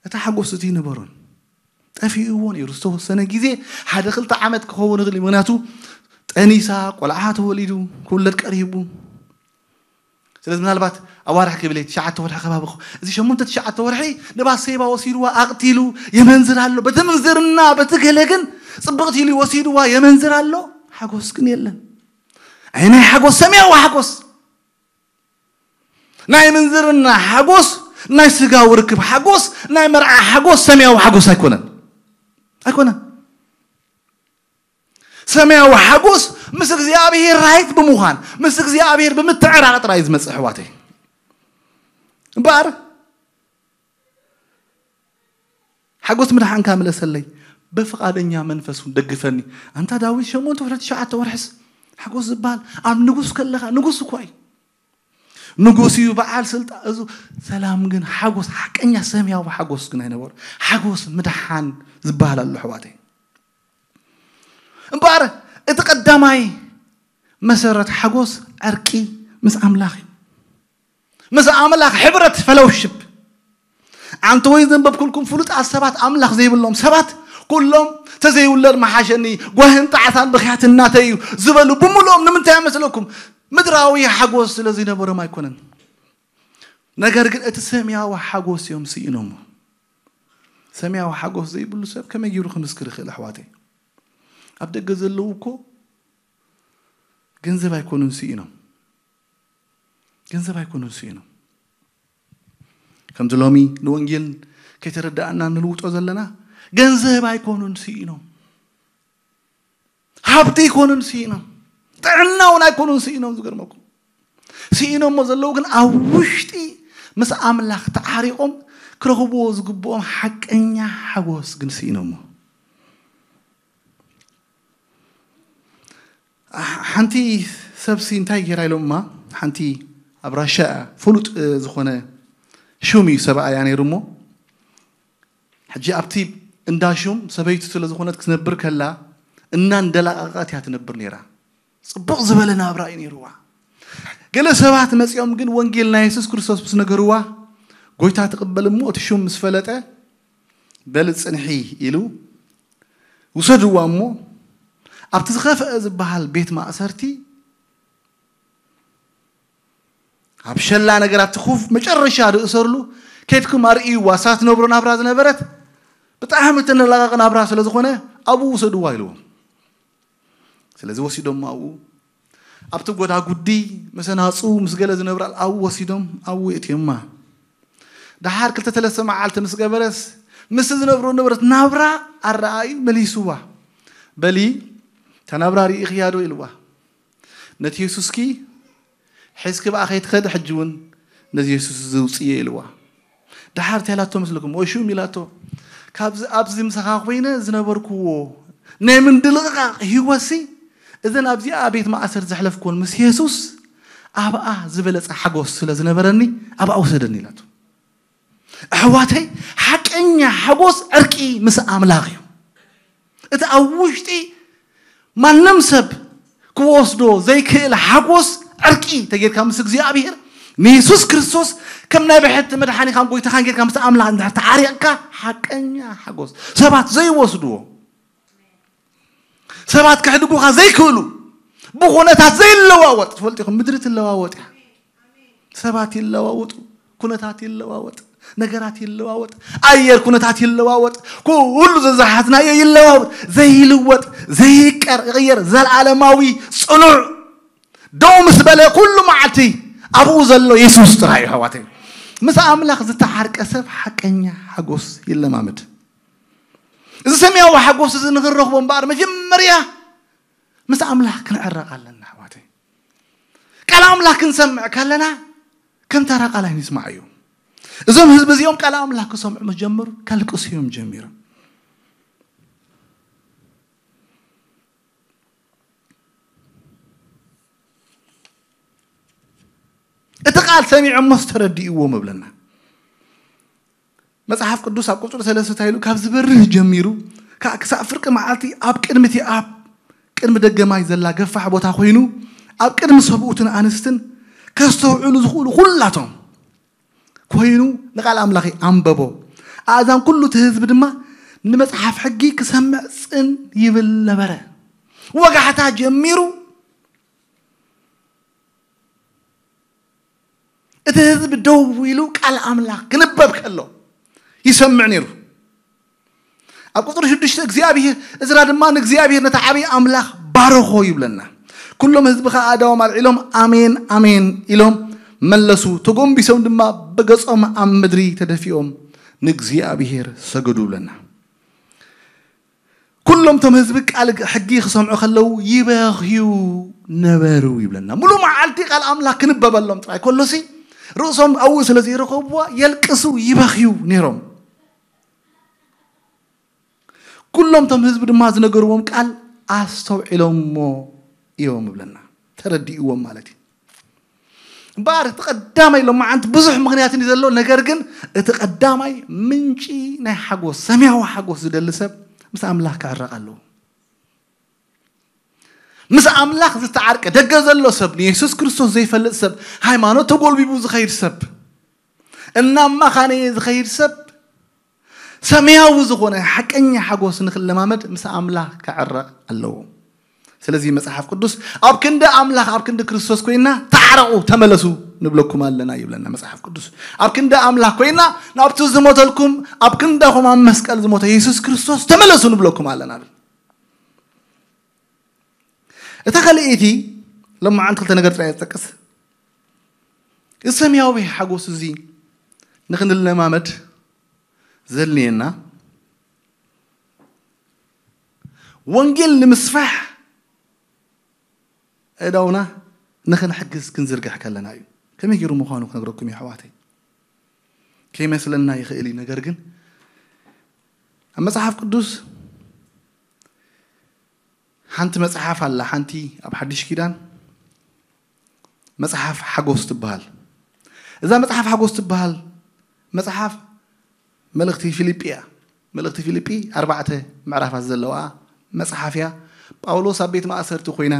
እቲ ሓጎስ እቲ ይነበሮን ጠፊእዎ ነይሩ። ዝተወሰነ ግዜ ሓደ ክልተ ዓመት ክኸውን ይኽእል እዩ። ምክንያቱ ጠኒሳ ቆልዓ ተወሊዱ ክውለድ ቀሪቡ። ስለዚ ምናልባት ኣዋርሕ ክብል እየ፣ ትሽዓተ ወርሒ ከባቢ ክኸውን። እዚ ሸሞንተ ትሽዓተ ወርሒ ንባሴባ ወሲድዋ ኣቕቲሉ የመንዝር ኣሎ። በቲ ምንዝርና በቲ ገለ ግን ጽብቕቲ ኢሉ ወሲድዋ የመንዝር ኣሎ። ሓጎስ ግን የለን። ኣየናይ ሓጎስ? ሰማያዊ ሓጎስ። ናይ ምንዝርና ሓጎስ፣ ናይ ስጋዊ ርክብ ሓጎስ፣ ናይ መርዓ ሓጎስ ሰማያዊ ሓጎስ ኣይኮነን፣ ኣይኮነን። ሰማያዊ ሓጎስ ምስ እግዚኣብሔር ራይት ብምዃን፣ ምስ እግዚኣብሔር ብምትዕራቕ ጥራይ እዩ ዝመጽእ ኣሕዋተይ። እምበኣር ሓጎስ ምድሓንካ ምለሰለይ፣ ብፍቓደኛ መንፈስ እውን ደግፈኒ። ኣንታ ዳዊት ሸሞንተ ወርሒ ትሽዓተ ወርሕስ ሓጎስ ዝበሃል ኣብ ንጉስ ከለኻ፣ ንጉስ እኳ እዩ። ንጉስ እዩ በዓል ስልጣን፣ እዚ ሰላም ግን ሓጎስ፣ ሓቀኛ ሰማያዊ ሓጎስ ግን ኣይነበሮ። ሓጎስ ምድሓን ዝበሃል ኣሎ ኣሕዋተይ። እምበኣር እቲ ቀዳማይ መሰረት ሓጎስ ዕርቂ ምስ ኣምላኽ እዩ። ምስ ኣምላኽ ሕብረት፣ ፈሎውሽፕ። ኣንተ ወይ ዘንበብኩልኩም ፍሉጣት ሰባት፣ ኣምላኽ ዘይብሎም ሰባት ኩሎም ተዘይውለድ መሓሸኒ፣ ጓህን ጣዕሳን ብኽያት እናተይ እዩ ዝበሉ ብምልኦም ንምንታይ ይመስለኩም? ምድራዊ ሓጎስ ስለ ዘይነበሮም ኣይኮነን። ነገር ግን እቲ ሰማያዊ ሓጎስ እዮም ስኢኖሞ። ሰማያዊ ሓጎስ ዘይብሉ ሰብ ከመይ ገይሩ ክምስክር ይኽእል? ኣሕዋተይ፣ ኣብ ደገ ዘለዉ እኮ ገንዘብ ኣይኮኑን ስኢኖም፣ ገንዘብ ኣይኮኑን ስኢኖም። ከምዚ ሎሚ ንወንጌል ከይተረዳእና ንልውጦ ዘለና፣ ገንዘብ ኣይኮኑን ስኢኖም፣ ሃብቲ ኣይኮኑን ስኢኖም፣ ጥዕና እውን ኣይኮኑን ስኢኖም። ዝገርመኩም፣ ስኢኖሞ ዘለዉ ግን ኣብ ውሽጢ ምስ ኣምላኽ ተዓሪቖም ክረኽብዎ ዝግብኦም ሓቀኛ ሓጎስ ግን ስኢኖሞ። ሓንቲ ሰብሲ እንታይ ገይራ ኢሎማ፣ ሓንቲ ኣብ ራሻ ፍሉጥ ዝኾነ ሹም እዩ ሰብኣያ ነይሩ እሞ፣ ሕጂ ኣብቲ እንዳ ሹም ሰበይቱ ስለ ዝኾነት ክትነብር ከላ እና እንደላቐቐት እያ ትነብር ነይራ። ጽቡቕ ዝበለ ናብራ እዩ ነይርዋ። ገለ ሰባት መጺኦም ግን ወንጌል ናይ የሱስ ክርስቶስ ምስ ነገርዋ፣ ጎይታ ትቕበል እሞ፣ እቲ ሹም ምስ ፈለጠ፣ በል ጽንሒ ኢሉ ውሰድዋ እሞ፣ ኣብቲ ዝኸፍአ ዝበሃል ቤት ማእሰርቲ፣ ኣብ ሸላ ነገር፣ ኣብቲ ክፉ መጨረሻ ዝእሰርሉ፣ ኬድኩም ኣርእይዋ። እሳ ትነብሮ ናብራ ዝነበረት ብጣዕሚ ተነላቐቕ ናብራ ስለ ዝኾነ፣ ኣብኡ ውሰድዋ ኢልዎም። ስለዚ ወሲዶም ኣብኡ፣ ኣብቲ ጎዳጉዲ፣ መሰናጹ ምስ ገለ ዝነብራ ኣብኡ ወሲዶም ኣብኡ የእትዮማ። ደሓር ክልተ ተለስተ መዓልቲ ምስ ገበረስ፣ ምስ ዝነብሮ ንብረት ናብራ ኣረኣዩ መሊስዋ። በሊ፣ እታ ናብራ ርኢኽያ ዶ? ኢልዋ። ነቲ የሱስኪ ሒዝኪ ብኣ ከይትኸዲ፣ ሕጂ እውን ነዚ የሱስ እዚ ውፅዮ ኢልዋ። ደሓር እንታይ ኢላቶ መስለኩም? ወይ ሹም ኢላቶ፣ ካብዚ ኣብዚ ምሳኻ ኮይነ ዝነበርክዎ ናይ ምንድልቕቓቕ ህይወትሲ፣ እዘን ኣብዚኣ ቤት ማእሰር ዘሕለፍኩወን ምስ የሱስ ኣብኣ ዝበለጸ ሓጎስ ስለ ዝነበረኒ፣ ኣብኣ ውሰደኒ ኢላቶ። ኣሕዋተይ፣ ሓቀኛ ሓጎስ ዕርቂ ምስ ኣምላኽ እዩ። እቲ ኣብ ውሽጢ ማንም ሰብ ክወስዶ ዘይክእል ሓጎስ፣ ዕርቂ ተጌርካ ምስ እግዚኣብሔር፣ ንየሱስ ክርስቶስ ከም ናይ ብሕቲ መድሓኒኻን ጎይታኻን ጌርካ ምስ ኣምላኽ እንድሕር ተዓሪቕካ፣ ሓቀኛ ሓጎስ ሰባት ዘይወስድዎ፣ ሰባት ከሕድጉኻ ዘይክእሉ፣ ብኹነታት ዘይለዋወጥ። ትፈልጡ ኢኹም፣ ምድሪ ትለዋወጥ እያ። ሰባት ይለዋወጡ፣ ኩነታት ይለዋወጥ፣ ነገራት ይለዋወጥ፣ ኣየር ኩነታት ይለዋወጥ፣ ኩሉ ዘዛሓዝናዮ ይለዋወጥ። ዘይልወጥ፣ ዘይቀር፣ ይቕየር፣ ዘለኣለማዊ፣ ጽኑዕ፣ ደው ምስ በለ ኩሉ መዓልቲ ኣብኡ ዘሎ የሱስ ጥራይ እዩ። ኣሕዋተይ፣ ምስ ኣምላኽ ዝተዓርቀ ሰብ ሓቀኛ ሓጎስ ይለማመድ። እዚ ሰማያዊ ሓጎስ እዚ ንኽንረኽቦ እምበኣር፣ መጀመርያ ምስ ኣምላኽ ክንዕረቕ ኣለና። ኣሕዋተይ፣ ቃል ኣምላኽ ክንሰምዕ ከለና ከም ተራ ቃል ኣይንስማዕ እዩ። እዞም ህዝቢ እዚኦም ቃል ኣምላኽ ክሰምዑ ምስ ጀመሩ፣ ከልቅሱ እዮም ጀሚሮም። እቲ ቃል ሰሚዖሞስ ተረዲእዎም እብለና። መጽሓፍ ቅዱስ ኣብ ቁጽሪ ሰለስተ እንታይ ኢሉ? ካብ ዝበርህ ጀሚሩ፣ ከ-፣ ክሳብ ፍርቂ መዓልቲ ኣብ ቅድሚ እቲ ኣብ ቅድሚ ደገ ማይ ዘላ ገፋሕ ቦታ ኮይኑ፣ ኣብ ቅድሚ ሰብኡትን ኣንስትን ከስተውዕሉ ዝኽእሉ ኩላቶም ኮይኑ ንቃል ኣምላኽ ኣንበቦ። ኣእዛን ኩሉ እቲ ህዝቢ ድማ ንመጽሓፍ ሕጊ ክሰምዕ ጽን ይብል ነበረ። ወጋሕታ ጀሚሩ እቲ ህዝቢ ደው ኢሉ ቃል ኣምላኽ ክንበብ ከሎ ይሰምዕ ነይሩ። ኣብ ቁጽሪ ሽዱሽተ እግዚኣብሔር፣ እዝራ ድማ ንእግዚኣብሔር ነቲ ዓብዪ ኣምላኽ ባረኾ ይብለና። ኩሎም ህዝቢ ኸኣ ኣእዳዎም ኣልዒሎም ኣሜን ኣሜን ኢሎም መለሱ። ተጎንቢሶም ድማ ብገጾም ኣብ ምድሪ ተደፊኦም ንእግዚኣብሔር ሰገዱ ይብለና። ኩሎም እቶም ህዝቢ ቃል ሕጊ ክሰምዑ ከለዉ ይበኽዩ ነበሩ ይብለና። ሙሉ መዓልቲ ቃል ኣምላኽ ክንበበሎም ጥራይ ከሎሲ፣ ርእሶም ኣብኡ ስለ ዘይረኸብዋ የልቅሱ፣ ይበኽዩ ነይሮም። ኩሎም እቶም ህዝቢ ድማ ዝነገርዎም ቃል ኣስተውዒሎሞ እዮም ይብለና። ተረዲእዎም ማለት እዩ። እምበኣር እቲ ቀዳማይ፣ ሎማዓንቲ ብዙሕ ምኽንያት እዩ ዘሎ፣ ነገር ግን እቲ ቀዳማይ ምንጪ ናይ ሓጎስ፣ ሰማያዊ ሓጎስ ዝደሊ ሰብ ምስ ኣምላኽ ክዕረቕ ኣለዎ። ምስ ኣምላኽ ዝተዓርቀ፣ ደገ ዘሎ ሰብ፣ ንየሱስ ክርስቶስ ዘይፈልጥ ሰብ፣ ሃይማኖት ተጎልቢቡ ዝኸይድ ሰብ፣ እናማኻነየ ዝኸይድ ሰብ፣ ሰማያዊ ዝኾነ ሓቀኛ ሓጎስ ንኽለማመድ ምስ ኣምላኽ ክዕረቕ ኣለዎ። ስለዚ መጽሓፍ ቅዱስ፣ "ኣብ ክንዲ ኣምላኽ፣ ኣብ ክንዲ ክርስቶስ ኮይና ተዓረቑ፣ ተመለሱ ንብለኩም ኣለና" ይብለና መጽሓፍ ቅዱስ። ኣብ ክንዲ ኣምላኽ ኮይና ናብቲ ዝሞተልኩም፣ ኣብ ክንዳኹም ኣብ መስቀል ዝሞተ የሱስ ክርስቶስ ተመለሱ ንብለኩም ኣለና። እታ ካልኣይቲ፣ ሎማዓንቲ ክልተ ነገር ጥራይ እየ ዝጠቅስ። እዚ ሰማያዊ ሓጎስ እዚ ንኽንለማመድ ዘድልየና፣ ወንጌል ንምስፋሕ ኣእዳውና ንኽንሕግዝ ክንዝርግሕ ከለና እዩ። ከመይ ገይሩ ምዃኑ ክነግረኩም እዩ፣ ኣሕዋተይ። ከይመስለና ይኽእል እዩ፣ ነገር ግን ኣብ መጽሓፍ ቅዱስ ሓንቲ መጽሓፍ ኣላ፣ ሓንቲ ኣብ ሓድሽ ኪዳን መጽሓፍ ሓጎስ ትበሃል። እዛ መጽሓፍ ሓጎስ ትበሃል መጽሓፍ መልእኽቲ ፊልጲ እያ። መልእኽቲ ፊልጲ ኣርባዕተ ምዕራፋት ዘለዋ መጽሓፍ እያ። ጳውሎስ ኣብ ቤት ማእሰርቲ ኮይና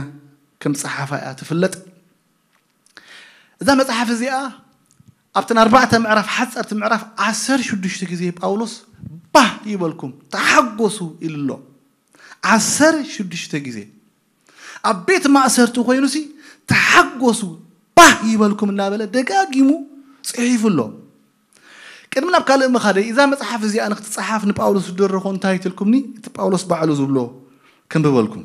ከም ጸሓፋ እያ ትፍለጥ። እዛ መጽሓፍ እዚኣ ኣብተን ኣርባዕተ ምዕራፍ፣ ሓጸርቲ ምዕራፍ፣ ዓሰርተ ሽዱሽተ ግዜ ጳውሎስ "ባህ ይበልኩም፣ ተሓጎሱ" ኢሉ ኣሎ። ዓሰርተ ሽዱሽተ ግዜ ኣብ ቤት ማእሰርቲ ኮይኑሲ "ተሓጎሱ፣ ባህ ይበልኩም" እናበለ ደጋጊሙ ጽሒፉ ኣሎ። ቅድሚ ናብ ካልእ ምኻደይ፣ እዛ መጽሓፍ እዚኣ ንክትጸሓፍ ንጳውሎስ ዝደረኾ እንታይ ትልኩምኒ? እቲ ጳውሎስ ባዕሉ ዝብሎ ከንብበልኩም።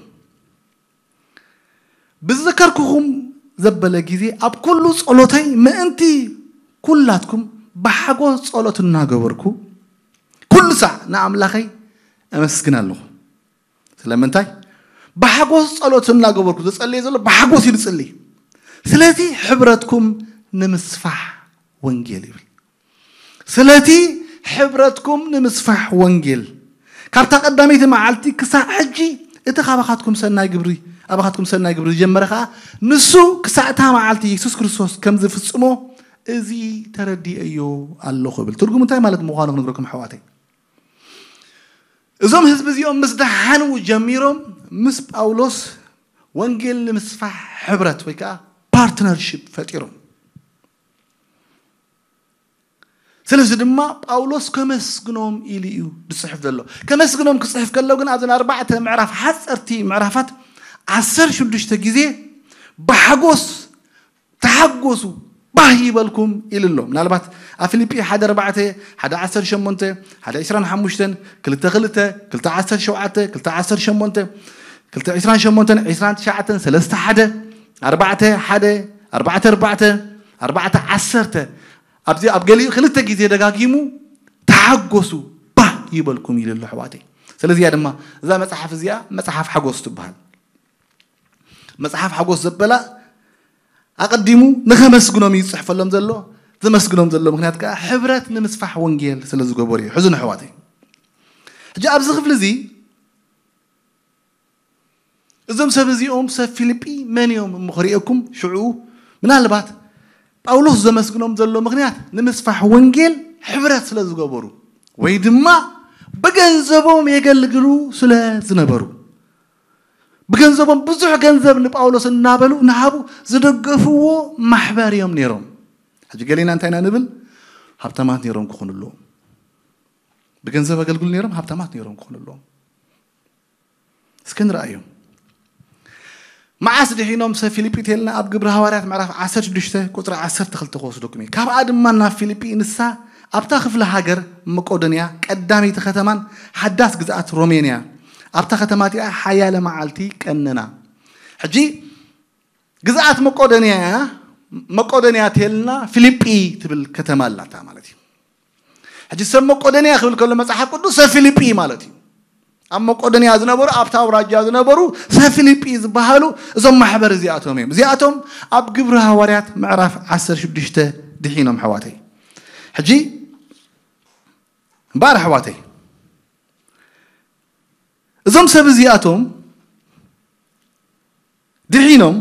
"ብዝዘከርኩኹም ዘበለ ግዜ ኣብ ኩሉ ጸሎተይ ምእንቲ ኩላትኩም ብሓጎስ ጸሎት እናገበርኩ ኩሉ ሳዕ ንኣምላኸይ ኣመስግን ኣለኹ።" ስለምንታይ? "ብሓጎስ ጸሎት እናገበርኩ"፣ ዝጸልየ ዘሎ ብሓጎስ እዩ ዝጽሊ። "ስለቲ ሕብረትኩም ንምስፋሕ ወንጌል" ይብል። "ስለቲ ሕብረትኩም ንምስፋሕ ወንጌል ካብታ ቀዳመይቲ መዓልቲ ክሳዕ ሕጂ እቲ ካባኻትኩም ሰናይ ግብሪ፣ ኣባኻትኩም ሰናይ ግብሪ ዝጀመረ ኸኣ ንሱ ክሳዕ እታ መዓልቲ የሱስ ክርስቶስ ከም ዝፍጽሞ እዚ ተረዲኤዮ ኣለኹ" ይብል። ትርጉም እንታይ ማለት ምዃኑ ክነግረኩም ኣሕዋተይ። እዞም ህዝቢ እዚኦም ምስ ደሓኑ ጀሚሮም ምስ ጳውሎስ ወንጌል ንምስፋሕ ሕብረት ወይ ከዓ ፓርትነርሺፕ ፈጢሮም። ስለዚ ድማ ጳውሎስ ከመስግኖም ኢሉ እዩ ዝፅሕፍ ዘሎ። ከመስግኖም ክፅሕፍ ከሎ ግን ኣብዘን ኣርባዕተ ምዕራፍ ሓፀርቲ ምዕራፋት ዓሰርተ ሽዱሽተ ግዜ ብሓጎስ ተሓጎሱ ባህ ይበልኩም ኢሉ ኣሎ። ምናልባት ኣብ ፊልጲ ሓደ ኣርባዕተ፣ ሓደ ዓሰርተ ሸሞንተ፣ ሓደ ዕስራን ሓሙሽተን፣ ክልተ ክልተ፣ ክልተ ዓሰርተ ሸውዓተ፣ ክልተ ዓሰርተ ሸሞንተ፣ ክልተ ዕስራን ሸሞንተን፣ ዕስራን ትሽዓተን፣ ሰለስተ ሓደ፣ ኣርባዕተ ሓደ፣ ኣርባዕተ ኣርባዕተ፣ ኣርባዕተ ዓሰርተ፣ ኣብዚ ኣብ ገሊኡ ክልተ ግዜ ደጋጊሙ ተሓጎሱ ባህ ይበልኩም ኢሉ ኣሎ ኣሕዋተይ። ስለዚያ ድማ እዛ መጽሓፍ እዚኣ መጽሓፍ ሓጎስ ትበሃል። መጽሓፍ ሓጎስ ዘበላ ኣቐዲሙ ንኸመስግኖም እዩ ዝጽሕፈሎም ዘሎ። ዘመስግኖም ዘሎ ምክንያት ከዓ ሕብረት ንምስፋሕ ወንጌል ስለ ዝገበሩ እዩ። ሕዙን ኣሕዋተይ፣ ሕጂ ኣብዚ ክፍሊ እዚ እዞም ሰብ እዚኦም ሰብ ፊልጲ መን እዮም እሞ ክርእየኩም ሽዑ ምናልባት ጳውሎስ ዘመስግኖም ዘሎ ምክንያት ንምስፋሕ ወንጌል ሕብረት ስለ ዝገበሩ ወይ ድማ ብገንዘቦም የገልግሉ ስለ ዝነበሩ፣ ብገንዘቦም ብዙሕ ገንዘብ ንጳውሎስ እናበሉ እናሃቡ ዝደገፍዎ ማሕበር እዮም ነይሮም። ሕጂ ገሌና እንታይ ኢና ንብል? ሃብታማት ነይሮም ክኾኑ ኣለዎም። ብገንዘብ ኣገልግሉ ነይሮም፣ ሃብታማት ነይሮም ክኾኑ ኣለዎም። እስከ ንርኣዮም። መዓስ ድሒኖም ሰብ ፊልጲ ተልና ኣብ ግብሪ ሃዋርያት ምዕራፍ ዓሰርተ ሽዱሽተ ቁፅሪ ዓሰርተ ክልተ ክወስደኩም እዩ። ካብኣ ድማ ናብ ፊልጲ፣ ንሳ ኣብታ ክፍለ ሃገር መቄዶንያ ቀዳመይቲ ከተማን ሓዳስ ግዝኣት ሮሜንያ፣ ኣብታ ከተማ እቲኣ ሓያለ መዓልቲ ቀነና። ሕጂ ግዝኣት መቄዶንያ እያ። መቄዶንያ ተልና ፊልጲ ትብል ከተማ ኣላታ ማለት እዩ። ሕጂ ሰብ መቄዶንያ ክብል ከሎ መጽሓፍ ቅዱስ ሰብ ፊልጲ ማለት እዩ። ኣብ መቄዶንያ ዝነበሩ፣ ኣብታ ኣውራጃ ዝነበሩ ሰብ ፊልጲ ዝበሃሉ እዞም ማሕበር እዚኣቶም እዮም። እዚኣቶም ኣብ ግብሪ ሃዋርያት ምዕራፍ ዓሰርተ ሽዱሽተ ድሒኖም ኣሕዋተይ። ሕጂ እምበኣር ኣሕዋተይ እዞም ሰብ እዚኣቶም ድሒኖም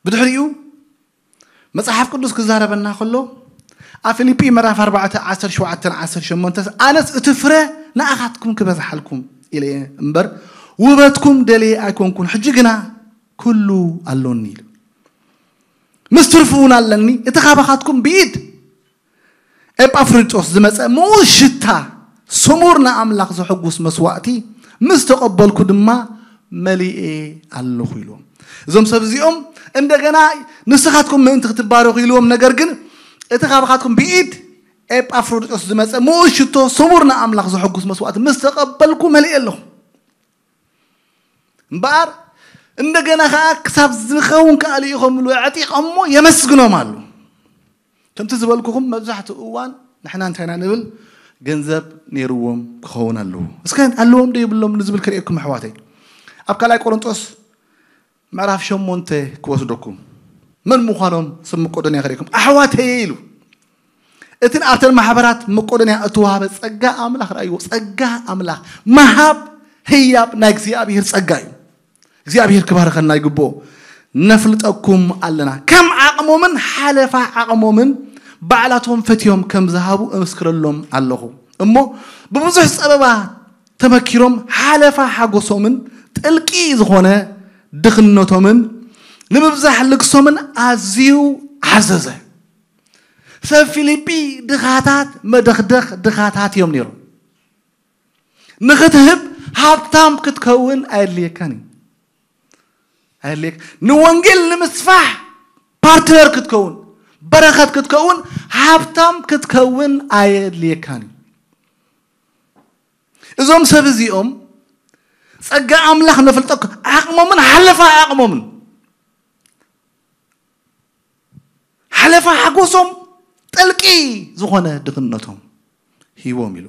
ብድሕሪኡ መጽሓፍ ቅዱስ ክዛረበና ከሎ ኣብ ፊልጲ ምዕራፍ ኣርባዕተ ዓሰርተ ሸውዓተን ዓሰርተ ሸሞንተን ኣነስ እቲ ፍረ ንኣኻትኩም ክበዝሓልኩም ኢለ እየ እምበር ውበትኩም ደልየ ኣይኮንኩን፣ ሕጂ ግና ኩሉ ኣሎኒ ኢሉ። ምስ ትርፊ እውን ኣለኒ፣ እቲ ካባኻትኩም ብኢድ ኤጳፍሮዲጦስ ዝመጸ ምኡዝ ሽታ ስሙር ንኣምላኽ ዘሐጉስ መስዋእቲ ምስ ተቐበልኩ ድማ መሊኤ ኣለኹ ኢልዎም። እዞም ሰብ እዚኦም እንደገና ንስኻትኩም ምእንቲ ክትባረኹ ኢልዎም፣ ነገር ግን እቲ ካባኻትኩም ብኢድ ኤጳፍሮዲጦስ ዝመጸ ምኡዝ ሽቶ ስሙር ንኣምላኽ ዘሐጉስ መስዋእቲ ምስ ተቐበልኩ መሊኤ ኣለኹ። እምበኣር እንደገና ከዓ ክሳብ ዝኸውን ከዓ ልኢኾምሉ ኣዕጢቖሞ የመስግኖም ኣሉ። ከምቲ ዝበልኩኹም መብዛሕትኡ እዋን ንሕና እንታይ ኢና ንብል? ገንዘብ ነይርዎም ክኸውን ኣለዎ። እስከ ኣለዎም ዶ የብሎም ንዝብል ክርእየኩም ኣሕዋተይ። ኣብ ካልኣይ ቆሮንጦስ ምዕራፍ ሸሞንተ ክወስደኩም፣ መን ምዃኖም ሰብ መቄዶንያ ክርእየኩም። ኣሕዋተይ ኢሉ እትን ኣብተን ማሕበራት መቄዶንያ እተዋህበ ጸጋ ኣምላኽ ረኣይዎ። ጸጋ ኣምላኽ፣ መሃብ ህያብ ናይ እግዚኣብሔር ጸጋ እዩ። እግዚኣብሔር ክባርኸና ይግብኦ። ነፍልጠኩም ኣለና። ከም ዓቕሞምን ሓለፋ ዓቕሞምን ባዕላቶም ፈትዮም ከም ዝሃቡ እምስክረሎም ኣለኹ። እሞ ብብዙሕ ጸበባ ተመኪሮም ሓለፋ ሓጎሶምን ጥልቂ ዝኾነ ድኽነቶምን ንምብዛሕ ልግሶምን ኣዝዩ ዓዘዘ። ሰብ ፊልጲ ድኻታት፣ መደኽደኽ ድኻታት እዮም ነይሮም። ንኽትህብ ሃብታም ክትከውን ኣየድልየካን እዩ። ኣየድልየካ። ንወንጌል ንምስፋሕ ፓርትነር ክትከውን፣ በረኸት ክትከውን፣ ሃብታም ክትከውን ኣየድልየካን እዩ። እዞም ሰብ እዚኦም ጸጋ ኣምላኽ ነፍልጠኩም፣ ዓቕሞምን ሓለፋ ዓቕሞምን፣ ሓለፋ ሓጎሶም፣ ጥልቂ ዝኾነ ድኽነቶም ሂቦም ኢሉ።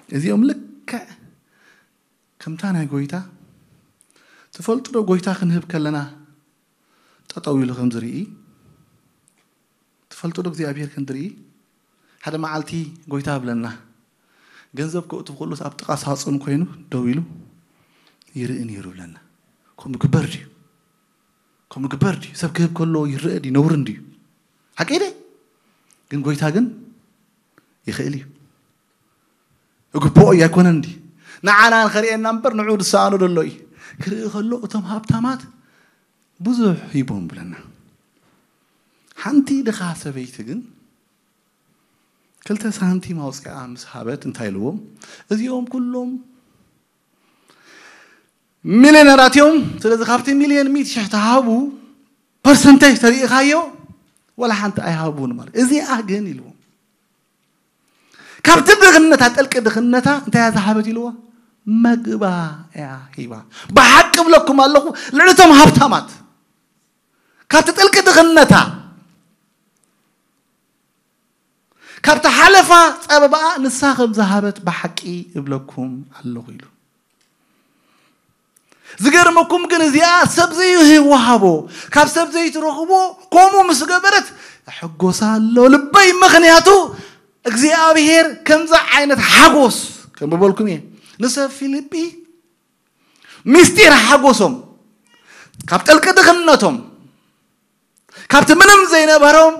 እዚኦም ልክዕ ከምታ ናይ ጎይታ፣ ትፈልጡ ዶ ጎይታ ክንህብ ከለና ጠጠው ኢሉ ከም ዝርኢ? ትፈልጡ ዶ እግዚኣብሔር ከም ዝርኢ? ሓደ መዓልቲ ጎይታ ብለና፣ ገንዘብ ከእቱ ከሎስ ኣብ ጥቓ ሳጹን ኮይኑ ደው ኢሉ ይርኢ ነይሩ ብለና። ከምኡ ግበር ድዩ? ከምኡ ግበር ድዩ? ሰብ ክህብ ከሎ ይረአ ድዩ? ነውርን ድዩ? ሓቀይ ደ? ግን ጎይታ ግን ይኽእል እዩ። እግብኦ እዩ ኣይኮነን እንዲ ንዓና ንኸርእየና እምበር ንዑ ዝሰኣኖ ዘሎ እዩ። ክርኢ ከሎ እቶም ሃብታማት ብዙሕ ሂቦም ብለና። ሓንቲ ድኻ ሰበይቲ ግን ክልተ ሳንቲም ኣውፅኣ ምስ ሃበት እንታይ ኢልዎም? እዚኦም ኩሎም ሚሊዮነራት እዮም። ስለዚ ካብቲ ሚሊዮን ሚእቲ ሽሕ ተሃቡ ፐርሰንቴጅ ተሪኢኻዮ ወላ ሓንቲ ኣይሃቡን ማለት እዚኣ ግን ኢልዎም። ካብቲ ድኽነታ ጥልቂ ድኽነታ እንታይ እያ ዝሃበት ኢልዎ? መግባ እያ ሂባ። ብሓቂ እብለኩም ኣለኹ ልዕሊ እቶም ሃብታማት ካብቲ ጥልቂ ድኽነታ ካብቲ ሓለፋ ጸበባኣ ንሳ ከም ዝሃበት ብሓቂ እብለኩም ኣለኹ ኢሉ። ዝገርመኩም ግን እዚኣ ሰብ ዘይወሃቦ ካብ ሰብ ዘይትረኽቦ ከምኡ ምስ ገበረት ሕጎሳ ኣሎ ልበይ። ምኽንያቱ እግዚኣብሔር ከምዚ ዓይነት ሓጎስ ከም በልኩም እየ ንሰብ ፊልጲ ምስጢር ሓጎሶም ካብ ጥልቂ ድኽነቶም ካብቲ ምንም ዘይነበሮም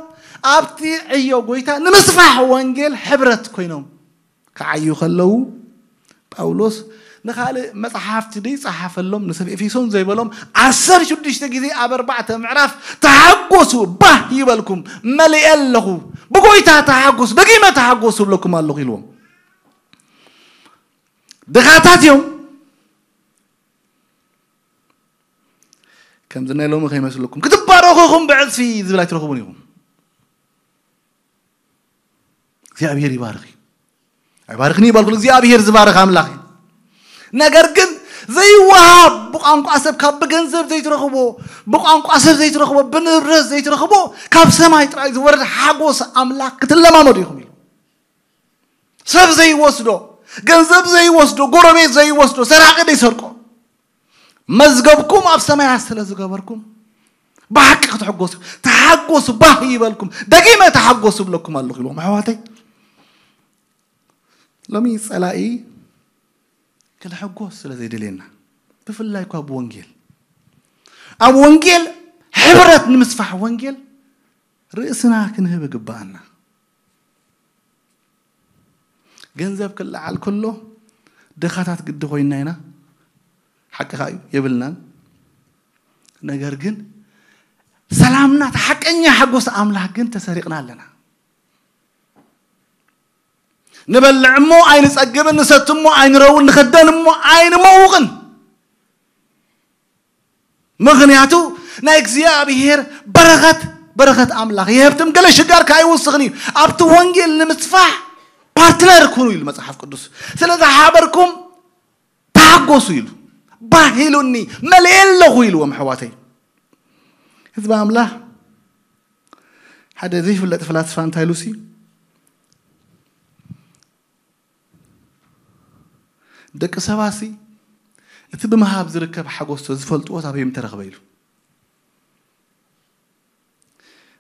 ኣብቲ ዕዮ ጎይታ ንምስፋሕ ወንጌል ሕብረት ኮይኖም ክዓዩ ከለዉ ጳውሎስ ንኻልእ መጽሓፍቲ ደይጸሓፈሎም ንሰብ ኤፌሶን ዘይበሎም ዓሰርተ ሽዱሽተ ግዜ ኣብ ኣርባዕተ ምዕራፍ ተሓጎሱ ባህ ይበልኩም መሊኤ ኣለኹ ብጎይታ ተሓጎሱ ደጊመ ተሓጎሱ እብለኩም ኣለኹ ኢልዎም። ድኻታት እዮም። ከምዚ ናይ ሎሚ ከይመስለኩም ክትባረኹ ኢኹም ብዕፅፊ ዝብል ኣይትረኽቡን ኢኹም። እግዚኣብሔር ይባርኽ እዩ። ኣይባርኽኒ ይባልኩ እግዚኣብሔር ዝባርኽ ኣምላኽ እዩ። ነገር ግን ዘይወሃብ ብቋንቋ ሰብ ካብ ብገንዘብ ዘይትረኽቦ ብቋንቋ ሰብ ዘይትረኽቦ ብንብረት ዘይትረኽቦ ካብ ሰማይ ጥራይ ዝወርድ ሓጎስ ኣምላኽ ክትለማመዱ ኢኹም ኢሉ። ሰብ ዘይወስዶ፣ ገንዘብ ዘይወስዶ፣ ጎረቤት ዘይወስዶ፣ ሰራቂ ዘይሰርቆ መዝገብኩም ኣብ ሰማያት ስለ ዝገበርኩም ብሓቂ ክትሕጎሱ ተሓጎሱ ባህ ይበልኩም ደጊመ ተሓጎሱ ብለኩም ኣለኹ ኢልዎም ኣሕዋተይ። ሎሚ ፀላኢ ክንሕጎስ ስለ ዘይደልየና ብፍላይ እኳ ብወንጌል ኣብ ወንጌል ሕብረት ንምስፋሕ ወንጌል ርእስና ክንህብ ይግባኣና። ገንዘብ ክለዓል ከሎ ድኻታት ግዲ ኮይና ኢና። ሓቅኻ እዩ የብልናን። ነገር ግን ሰላምና እቲ ሓቀኛ ሓጎስ ኣምላኽ ግን ተሰሪቕና ኣለና። ንበልዕ እሞ ኣይንጸግብን፣ ንሰቲ እሞ ኣይንረውን፣ ንኸደን እሞ ኣይንመውቕን። ምኽንያቱ ናይ እግዚኣብሔር በረኸት በረኸት ኣምላኽ ይህብትም ገለ ሽጋር ከኣ ይውስኽን እዩ። ኣብቲ ወንጌል ንምስፋሕ ፓርትነር ኩኑ ኢሉ መጽሓፍ ቅዱስ። ስለ ዝሓበርኩም ተሓጎሱ ኢሉ ባሂሉኒ መሊኤ ኣለኹ ኢልዎም ኣሕዋተይ። ህዝቢ ኣምላኽ ሓደ ዘይፍለጥ ፍላስፋ እንታይ ኢሉሲ ደቂ ሰባሲ እቲ ብምሃብ ዝርከብ ሓጎስ ዝፈልጥዎ ኣበዮም ተረኽበ ኢሉ።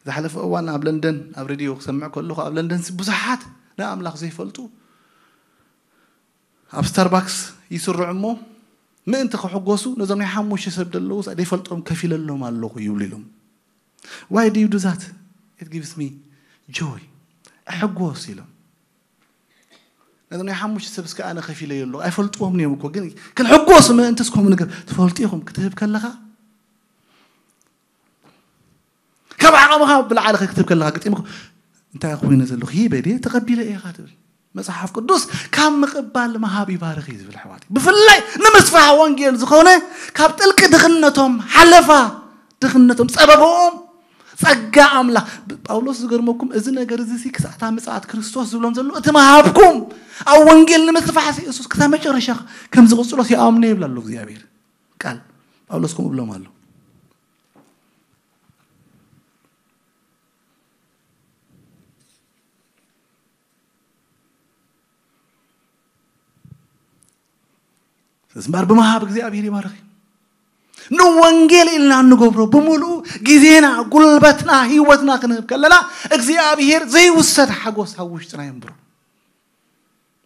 ዝሓለፈ እዋን ኣብ ለንደን ኣብ ሬድዮ ክሰምዕ ከለኹ ኣብ ለንደን ብዙሓት ንኣምላኽ ዘይፈልጡ ኣብ ስታርባክስ ይስርዑ እሞ ምእንቲ ክሕጎሱ ነዞም ናይ ሓሙሽተ ሰብ ደለዉ ዘይፈልጦም ከፊለሎም ኣለኹ ይብሉ ኢሎም። Why do you do that? It gives me joy. እሕጎስ ኢሎም ነዚ ናይ ሓሙሽተ ሰብ እስከ ኣነ ከፊለ የሎ ኣይፈልጥዎም እዮም እኮ ግን ክንሕጎስ ምእንትስ ከምኡ ነገር ትፈልጡ ኢኹም ክትህብ ከለኻ ካብ ዓቐምኻ ብላዕሊ ክትህብ ከለኻ ግጢምኩ እንታይ ኮይኑ ዘለኹ ሂበ ድየ ተቐቢለ ኢኻ ትብል። መጽሓፍ ቅዱስ ካብ ምቕባል ምሃብ ይባርኽ እዩ ዝብል ኣሕዋት ብፍላይ ንምስፋሕ ወንጌል ዝኾነ ካብ ጥልቂ ድኽነቶም ሓለፋ ድኽነቶም ጸበብኦም ጸጋ ኣምላኽ ጳውሎስ ዝገርመኩም እዚ ነገር እዚ ክሳዕታ ምጽኣት ክርስቶስ ዝብሎም ዘሎ እቲ ምሃብኩም ኣብ ወንጌል ንምስፋሕ የሱስ ክሳብ መጨረሻ ከም ዝቕጽሎስ ይኣምኑ ይብል ኣሎ እግዚኣብሔር ቃል ጳውሎስ ከምኡ ብሎም ኣሎ። እምበር ብምሃብ እግዚኣብሔር ይባርኽ። ንወንጌል ኢልና እንገብሮ ብምሉኡ ግዜና፣ ጉልበትና፣ ህይወትና ክንህብ ከለና እግዚኣብሔር ዘይውሰድ ሓጎስ ኣብ ውሽጥና የንብሮ።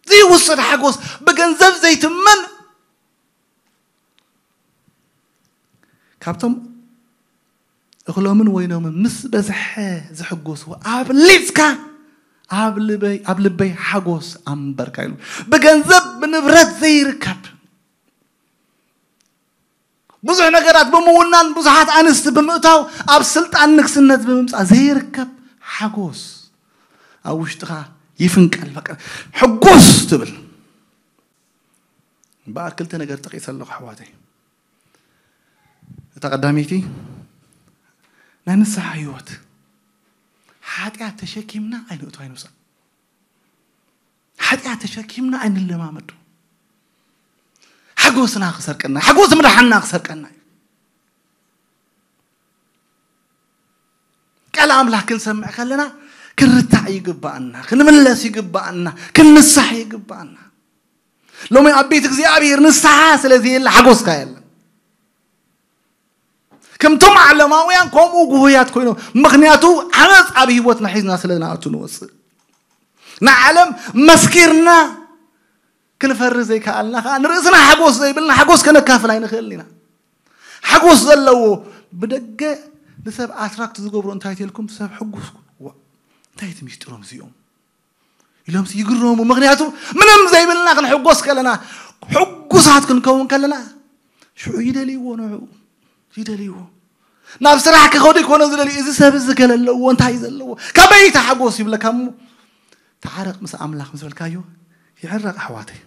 ዘይውሰድ ሓጎስ ብገንዘብ ዘይትመን ካብቶም እኽሎምን ወይኖምን ምስ በዝሐ ዝሕጎስዎ ኣብሊጽካ ኣብ ልበይ ኣብ ልበይ ሓጎስ ኣንበርካ ኢሉ። ብገንዘብ ብንብረት ዘይርከብ ብዙሕ ነገራት ብምውናን ብዙሓት ኣንስቲ ብምእታው ኣብ ስልጣን ንግስነት ብምምፃእ ዘይርከብ ሓጎስ ኣብ ውሽጥኻ ይፍንቀል። በቃ ሕጎስ ትብል። እምበኣር ክልተ ነገር ጠቂሰ ኣለኹ ኣሕዋተይ። እታ ቀዳመይቲ ናይ ንስሓ ህይወት። ሓጢኣት ተሸኪምና ኣይንእቶ ኣይንውፃእ። ሓጢኣት ተሸኪምና ኣይንለማመዶ። ሓጎስና ክሰርቀና፣ ሓጎስ ምድሓንና ክሰርቀና እዩ። ቃል ኣምላኽ ክንሰምዕ ከለና ክንርታዕ ይግባኣና፣ ክንምለስ ይግባኣና፣ ክንንሳሕ ይግባኣና። ሎሚ ኣብ ቤት እግዚኣብሔር ንስሓ ስለ ዘየለ ሓጎስካ የለን። ከምቶም ዓለማውያን ከምኡ ጉሁያት ኮይኖም፣ ምኽንያቱ ዓመፅ ኣብ ህይወትና ሒዝና ስለ ንኣቱ ንወፅእ። ንዓለም መስኪርና ክንፈሪ ዘይከኣልና ከዓ ንርእስና ሓጎስ ዘይብልና ሓጎስ ከነካፍል ኣይንኽእልን ኢና። ሓጎስ ዘለዎ ብደገ ንሰብ ኣትራክት ዝገብሮ እንታይ ተልኩም ሰብ ሕጉስ ኩን እንታይ እቲ ሚስጢሮም እዚኦም ኢሎም ይግረሙ። ምኽንያቱ ምንም ዘይብልና ክንሕጎስ ከለና ሕጉሳት ክንከውን ከለና ሽዑ ይደልይዎ ንዑ ይደልይዎ ናብ ስራሕ ክኸዱ ይኮነ ዝደልዩ እዚ ሰብ እዚ ገለ ኣለዎ እንታይ ዘለዎ ካበይ ተሓጎስ ይብለካ እሞ ተዓረቕ ምስ ኣምላኽ ምስ በልካዮ ይዕረቕ ኣሕዋተይ።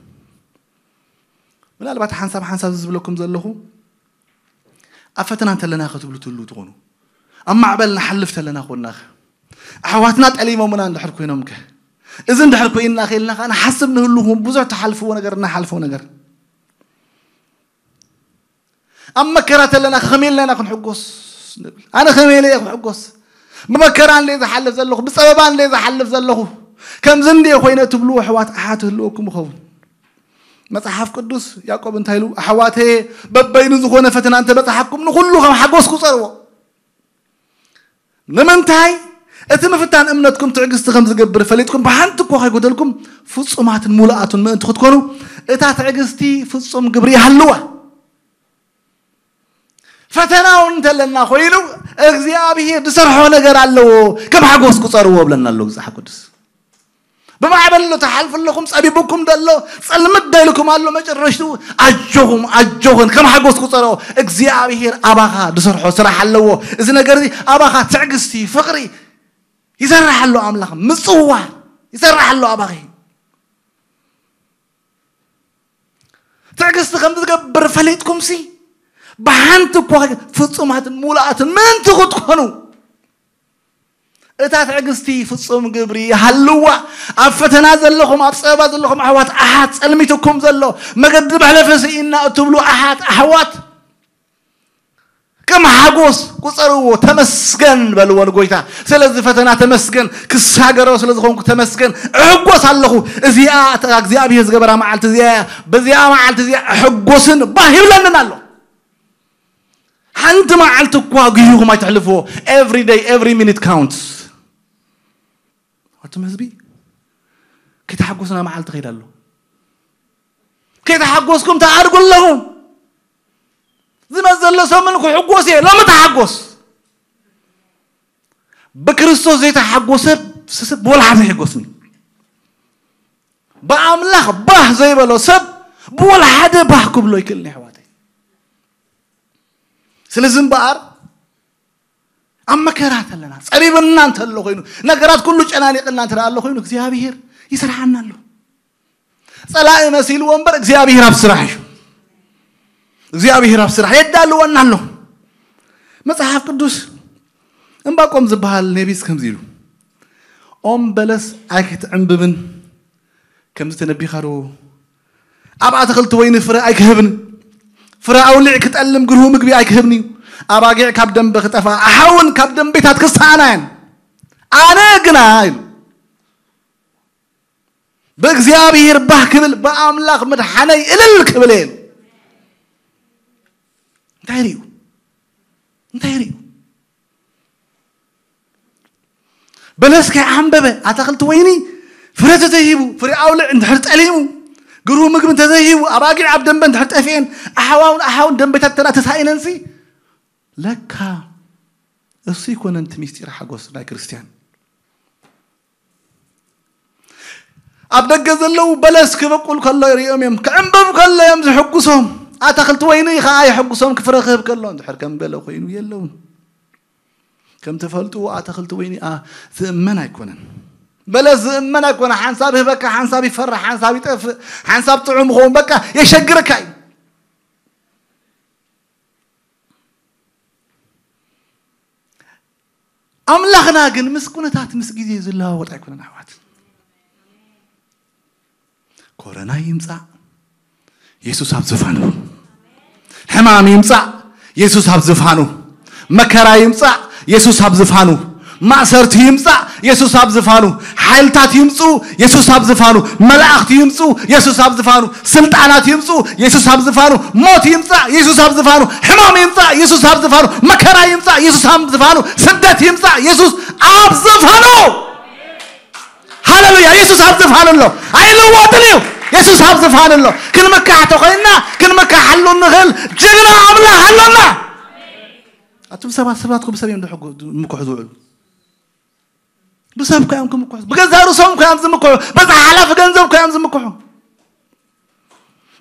ምናልባት ሓንሳብ ሓንሳብ ዝብለኩም ዘለኹ ኣብ ፈተና እንተለና ክትብሉ ትህሉ ትኾኑ ኣብ ማዕበል ንሓልፍ ተለና ኮናኸ ኣሕዋትና ጠሊሞምና እንድሕር ኮይኖምከ እዚ እንድሕር ኮይንና ከልና ከዓ ንሓስብ ንህልኹም ብዙሕ ተሓልፍዎ ነገር እናሓልፈው ነገር ኣብ መከራ ተለና ከመይ ኢልና ኢና ክንሕጎስ ንብል ኣነ ከመይ ኢለ እየ ክሕጎስ ብመከራ እንደ ዝሓልፍ ዘለኹ ብፀበባ እንደ ዝሓልፍ ዘለኹ ከምዚ እንደ ኮይነ ትብልዎ ኣሕዋት ኣሓት ህልወኩም ይኸውን መፅሓፍ ቅዱስ ያዕቆብ እንታይ ኢሉ ኣሕዋተየ በበይኑ ዝኾነ ፈተና እንተበፅሓኩም ንኩሉ ከም ሓጎስ ቁፀርዎ ንምንታይ እቲ ምፍታን እምነትኩም ትዕግስቲ ከም ዝገብር ፈሊጥኩም ብሓንቲ እኳ ከይጎደልኩም ፍጹማትን ሙሉኣቱን ምእንቲ ክትኮኑ እታ ትዕግስቲ ፍጹም ግብሪ ይሃልዋ ፈተና እውን እንተለና ኮይኑ እግዚኣብሔር ዝሰርሖ ነገር ኣለዎ ከም ሓጎስ ቁፀርዎ ብለና ኣሎ መፅሓፍ ቅዱስ ብማዕበል ኣሎ ተሓልፉ ኣለኹም ፀቢቡኩም ዘሎ ፀልምት ደልኩም ኣሎ መጨረሽቱ ኣጆኹም ኣጆኹን ከም ሓጎስ ቁፀሮ እግዚኣብሔር ኣባኻ ዝሰርሖ ስራሕ ኣለዎ እዚ ነገር እዚ ኣባኻ ትዕግስቲ ፍቕሪ ይሰርሕ ኣሎ ኣምላኽ ምፅዋር ይሰርሕ ኣሎ ኣባኺ ትዕግስቲ ከም ዝገብር ፈሊጥኩም ሲ ብሓንቲ እኳ ፍፁማትን ሙሉኣትን ምእንቲ ክትኮኑ እታ ትዕግስቲ ፍፁም ግብሪ ይሃልዋ ኣብ ፈተና ዘለኹም ኣብ ፀበባ ዘለኹም ኣሕዋት ኣሓት ፀልሚትኩም ዘሎ መገዲ መሕለፊ ስኢና እትብሉ ኣሓት ኣሕዋት ከም ሓጎስ ቁፀርዎ ተመስገን በልዎ ንጎይታ ስለዚ ፈተና ተመስገን ክሳገሮ ስለ ዝኾንኩ ተመስገን እሕጎስ ኣለኹ እዚኣ እግዚኣብሔር ዝገበራ መዓልቲ እዚኣ በዚኣ መዓልቲ እዚኣ እሕጎስን ባህ ይብለንን ኣሎ ሓንቲ መዓልቲ እኳ ግሂኹም ኣይትሕልፍዎ every day every minute counts ኣቱም ህዝቢ ከይተሓጎስና መዓልቲ ከይዳ ኣሎ ከይተሓጎስኩም ተኣድጉ ኣለኹም ዝመፅ ዘሎ ሰሙን ክሕጎስ እየ ሎሚ ተሓጎስ ብክርስቶስ ዘይተሓጎሰ ሰብ ብወላ ሓደ ይሕጎስኒ ብኣምላኽ ባህ ዘይበሎ ሰብ ብወላ ሓደ ባህ ክብሎ ይክእልኒ ኣሕዋተይ ስለዚ እምበኣር ኣብ መከራ ተለና ፀቢብና እንተሎ ኮይኑ ነገራት ኩሉ ጨናኒቕና እንተ ኣሎ ኮይኑ እግዚኣብሄር ይሰርሓና ኣሎ ፀላኢ መሲልዎ እምበር እግዚኣብሄር ኣብ ስራሕ እዩ እግዚኣብሄር ኣብ ስራሕ የዳልወና ኣሎ መፅሓፍ ቅዱስ እምባቆም ዝበሃል ነቢስ ከምዚ ኢሉ ኦም በለስ ኣይክትዕንብብን ከምዚ ተነቢኻ ዶ ኣብ ኣትኽልቲ ወይኒ ፍረ ኣይክህብን ፍረ ኣውሊዕ ክጠልም ግርሁ ምግቢ ኣይክህብን እዩ ኣባጊዕ ካብ ደንበ ክጠፋ ኣሓውን ካብ ደንቤታት ክሰኣና እየን ኣነ ግና ኢሉ ብእግዚኣብሔር ባህ ክብል ብኣምላኽ ምድሓነይ እልል ክብል እየ ኢሉ እንታይ ርእዩ እንታይ ርእዩ በለስ ከይዓንበበ ኣታኽልቲ ወይኒ ፍረ ተተሂቡ ፍረ ኣውልዕ እንድሕር ጠሊሙ ግሩ ምግቢ እንተዘይሂቡ ኣባጊዕ ኣብ ደንበ እንድሕር ጠፊኤን ኣሓዋውን ኣሓውን ደንበታት ተራ ተሳኢነንሲ ለካ እሱ ይኮነን እቲ ሚስጢር ሓጎስ ናይ ክርስትያን ኣብ ደገ ዘለዉ በለስ ክበቁል ከሎ ይርእዮም እዮም። ክዕንበብ ከሎ እዮም ዝሕጉሶም። ኣታኽልቲ ወይኒ ኸዓ ይሕጉሶም፣ ክፍረ ክህብ ከሎ። እንድሕር ከም ገለ ኮይኑ የለውን። ከም ትፈልጡ ኣታኽልቲ ወይኒ ኣ-፣ ዝእመን ኣይኮነን። በለስ ዝእመን ኣይኮነ። ሓንሳብ ይህበካ፣ ሓንሳብ ይፈርሕ፣ ሓንሳብ ይጠፍእ፣ ሓንሳብ ጥዑም ይኸውን። በቃ የሸግረካ እዩ። ኣምላኽና ግን ምስ ኩነታት ምስ ግዜ ዝለዋወጥ ኣይኮነን ኣሕዋት። ኮረና ይምጻእ የሱስ ኣብ ዝፋኑ፣ ሕማም ይምጻእ የሱስ ኣብ ዝፋኑ፣ መከራ ይምጻእ የሱስ ኣብ ዝፋኑ፣ ማእሰርቲ ይምጻእ የሱስ ኣብ ዝፋኑ፣ ሓይልታት ይምጹ የሱስ ኣብ ዝፋኑ፣ መላእኽቲ ይምጹ የሱስ ኣብ ዝፋኑ፣ ስልጣናት ይምጹ የሱስ ኣብ ዝፋኑ፣ ሞት ይምጻእ የሱስ ኣብ ዝፋኑ፣ ሕማም ይምጻእ የሱስ ኣብ ዝፋኑ፣ መከራ ይምጻእ የሱስ ኣብ ዝፋኑ፣ ስደት ይምጻእ የሱስ ኣብ ዝፋኑ። ሃሌሉያ! የሱስ ኣብ ዝፋኑ ኣሎ። ኣይልወጥን እዩ። የሱስ ኣብ ዝፋኑ ኣሎ። ክንምካሕ ተኾይንና ክንምካሓሉ እንኽእል ጅግና ኣምላኽ ኣሎና። ኣቱም ሰባት፣ ሰባትኩም ሰብ እዮም ድሕጉ-፣ ምኩሑ ዝውዕሉ። ብሰብ እኮ እዮም ክምኩሑ። ብገዛእ ርእሶም እኮ እዮም ዝምኩሑ። በዛ ሓላፊ ገንዘብ እኮ እዮም ዝምኩሑ።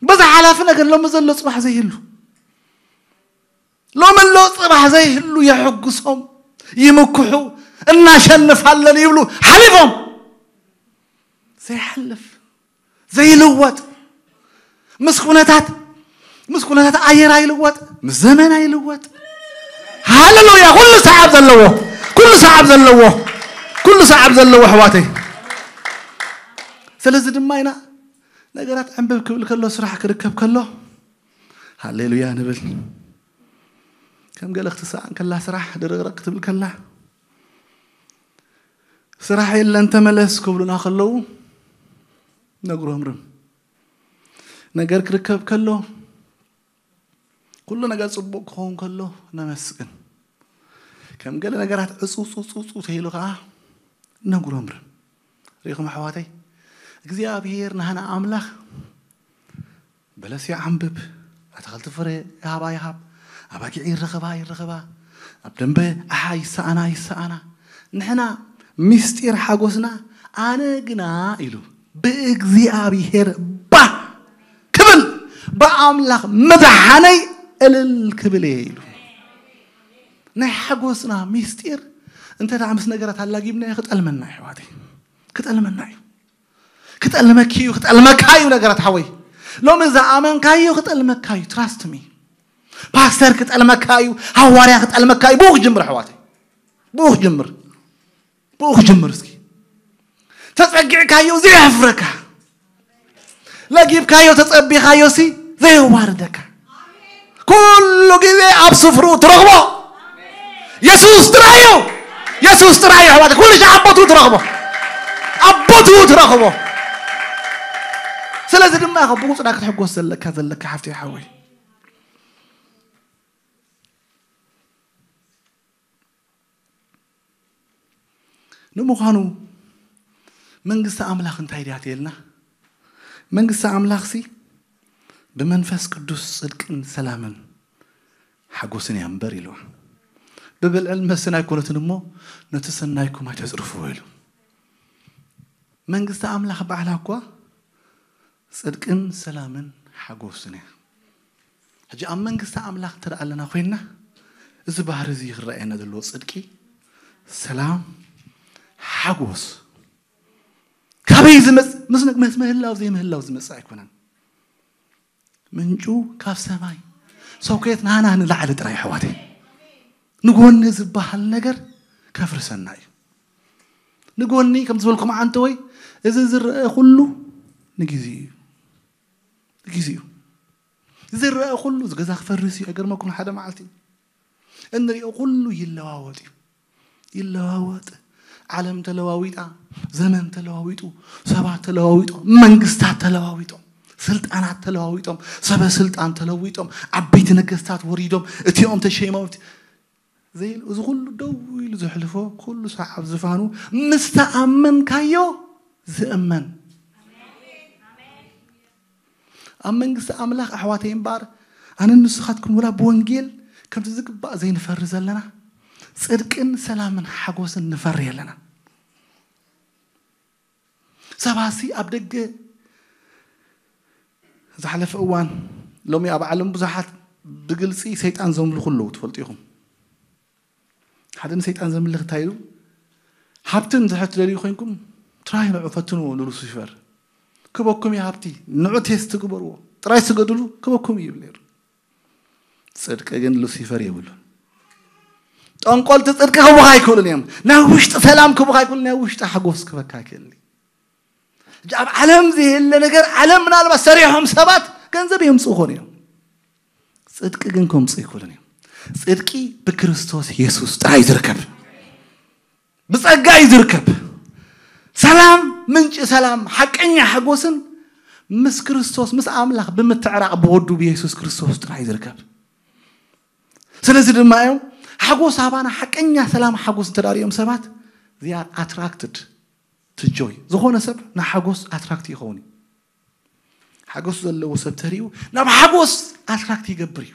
በዛ ሓላፊ ነገር ሎሚ ዘሎ ጽባሕ ዘይህሉ። ሎሚ ኣሎ ጽባሕ ዘይህሉ የሕጉሶም፣ ይምክሑ፣ እናሸንፋለን ይብሉ። ሓሊፎም ዘይሓልፍ፣ ዘይልወጥ፣ ምስ ኩነታት፣ ምስ ኩነታት ኣየር ኣይልወጥ፣ ምስ ዘመን ኣይልወጥ። ሃሌሉያ! ኩሉ ሰዓብ ዘለዎ፣ ኩሉ ሰዓብ ዘለዎ፣ ኩሉ ሰዓብ ዘለዎ ኣሕዋተይ። ስለዚ ድማ ኢና ነገራት ዕንብብ ክብል ከሎ፣ ስራሕ ክርከብ ከሎ፣ ሃሌሉያ ንብል። ከም ገለ ክትሰኣን ከላ፣ ስራሕ ድርቕርቕ ክትብል ከላ፣ ስራሕ የለን ተመለስ ክብሉና ከለዉ፣ ነጉረምርም። ነገር ክርከብ ከሎ፣ ኩሉ ነገር ጽቡቕ ክኸውን ከሎ፣ ነመስግን። ከም ገለ ነገራት ዕጹ፣ ጽጹ፣ ጽጹ ተይሉ ከኣ፣ ነጉረምርም። ርኢኹም ኣሕዋተይ፣ እግዚኣብሔር ናህና ኣምላኽ በለስ ይዓንብብ፣ ኣታኽልቲ ፍረ ይሃባ ይሃብ፣ ኣባጊዕ ይረኸባ ይረኸባ፣ ኣብ ደንበ ኣሓ ይሰኣና ይሰኣና። ንሕና ምስጢር ሓጎስና፣ ኣነ ግና ኢሉ ብእግዚኣብሔር ባህ ክብል፣ ብኣምላኽ ምድሓነይ እልል ክብል እየ ኢሉ። ናይ ሓጎስና ምስጢር እንተ ደኣ ምስ ነገራት ኣላጊብናዮ ክጠልመና እዩ ኣሕዋተይ፣ ክጠልመና እዩ። ክጠልመኪ እዩ፣ ክጠልመካ እዩ ነገራት ሓወይ። ሎሚ ዝኣመንካዮ ክጠልመካ እዩ። Trust me። ፓስተር ክጠልመካ እዩ፣ ሃዋርያ ክጠልመካ እዩ። ብኡ ክጅምር ኣሕዋተይ፣ ብኡ ክጅምር፣ ብኡ ክጅምር። እስኪ ተጸጊዕካዮ ዘየሕፍረካ፣ ለጊብካዮ ተጸቢኻዮ ሲ ዘየዋርደካ፣ ኩሉ ግዜ ኣብ ስፍርኡ ትረኽቦ። የሱስ ጥራይ እዩ። የሱስ ጥራይ እዩ ኣሕዋት። ኩሉ ሻዕ ኣብ ቦትኡ ትረኽቦ። ኣብ ቦትኡ ትረኽቦ። ስለዚ ድማ ኢኻ ብቑጽራ ክትሕጎስ ዘለካ፣ ዘለካ ሓፍተይ ሓወይ። ንምዃኑ መንግስቲ ኣምላኽ እንታይ ድያ ትብለና? መንግስቲ ኣምላኽሲ ብመንፈስ ቅዱስ ጽድቅን ሰላምን ሓጎስን እያ እምበር ኢልዋ። ብብልዕን መስተን ኣይኮነትን እሞ ነቲ ሰናይኩም ኣይተጽርፍዎ ኢሉ። መንግስቲ ኣምላኽ ባዕላ እኳ ጽድቅን ሰላምን ሓጎስን እያ። ሕጂ ኣብ መንግስቲ ኣምላኽ እንተ ደኣ ኣለና ኮይንና፣ እዚ ባህሪ እዚ ክረኣየና ዘለዎ ጽድቂ፣ ሰላም፣ ሓጎስ ካበይ ዝመጽእ? ምስ፣ ምስ ምህላው ዘይምህላው ዝመጽእ ኣይኮነን። ምንጩ ካብ ሰማይ። ሰውከየት ናህና ንላዕሊ ጥራይ ኣሕዋተይ። ንጎኒ ዝበሃል ነገር ከፍርሰና እዩ። ንጎኒ ከም ዝበልኩም ዓንተወይ፣ እዚ ዝረአ ኩሉ ንግዜ እዩ። ንግዜ እዩ። ዝረአ ኩሉ እዚ ገዛ ክፈርስ እዩ። ኣይገርመኩም? ሓደ መዓልቲ እንሪኦ ኩሉ ይለዋወጥ እዩ። ይለዋወጥ። ዓለም ተለዋዊጣ፣ ዘመን ተለዋዊጡ፣ ሰባት ተለዋዊጦም፣ መንግስታት ተለዋዊጦም፣ ስልጣናት ተለዋዊጦም፣ ሰበ ስልጣን ተለዊጦም፣ ዓበይቲ ነገስታት ወሪዶም፣ እቲኦም ተሸይሞም፣ እቲ-፣ ዘይል-፣ እዚ ኩሉ ደው ኢሉ ዘሕልፎ፣ ኩሉ ሳዕ ኣብ ዝፋኑ ምስ ተኣመንካዮ ዝእመን። ኣብ መንግስቲ ኣምላኽ ኣሕዋተይ እምበኣር፣ ኣነን ንስኻትኩም ወላ ብወንጌል ከምቲ ዝግባእ ዘይንፈሪ ዘለና፣ ጽድቅን ሰላምን ሓጎስን ንፈሪ ኣለና። ሰባሲ ኣብ ደገ ዝሓለፈ እዋን፣ ሎሚ ኣብ ዓለም ብዙሓት ብግልፂ ሰይጣን ዘምልኹ ኣለዉ፣ ትፈልጡ ኢኹም። ሓደ ንሰይጣን ዘምልኽ እንታይ ኢሉ? ሃብቲ እንድሕር ትደልዩ ኮይንኩም፣ ጥራይ ንዑ ፈትንዎ ንሉሲፈር። ክበኩም እዩ ሃብቲ፣ ንዑ ቴስት ግበርዎ፣ ጥራይ ስገድሉ፣ ክበኩም እዩ ይብል ነይሩ። ጽድቂ ግን ሉሲፈር የብሉን። ጠንቆልቲ ጽድቂ ክቡኻ ኣይክእሉን እዮም። ናይ ውሽጢ ሰላም ክቡኻ ኣይክእሉን፣ ናይ ውሽጢ ሓጎስ ክበካ ኣይክእልን እዩ። ሕጂ ኣብ ዓለም ዘየለ ነገር፣ ዓለም ምናልባት ሰሪሖም ሰባት ገንዘብ የምጽኡ ኾኑ እዮም። ጽድቂ ግን ከምጽኡ ኣይክእሉን እዮም። ጽድቂ ብክርስቶስ የሱስ ጥራይ ዝርከብ፣ ብጸጋ እዩ ዝርከብ። ሰላም፣ ምንጪ ሰላም፣ ሓቀኛ ሓጎስን ምስ ክርስቶስ፣ ምስ ኣምላኽ ብምትዕራቕ ብወዱ ብየሱስ ክርስቶስ ጥራይ ዝርከብ። ስለዚ ድማ እዮም ሓጎስ ኣባና ሓቀኛ ሰላም ሓጎስ እንተዳርዮም ሰባት they are attracted to joy። ዝኾነ ሰብ ንሓጎስ ኣትራክት ይኸውን እዩ። ሓጎስ ዘለዎ ሰብ ተሪኡ ናብ ሓጎስ ኣትራክት ይገብር እዩ።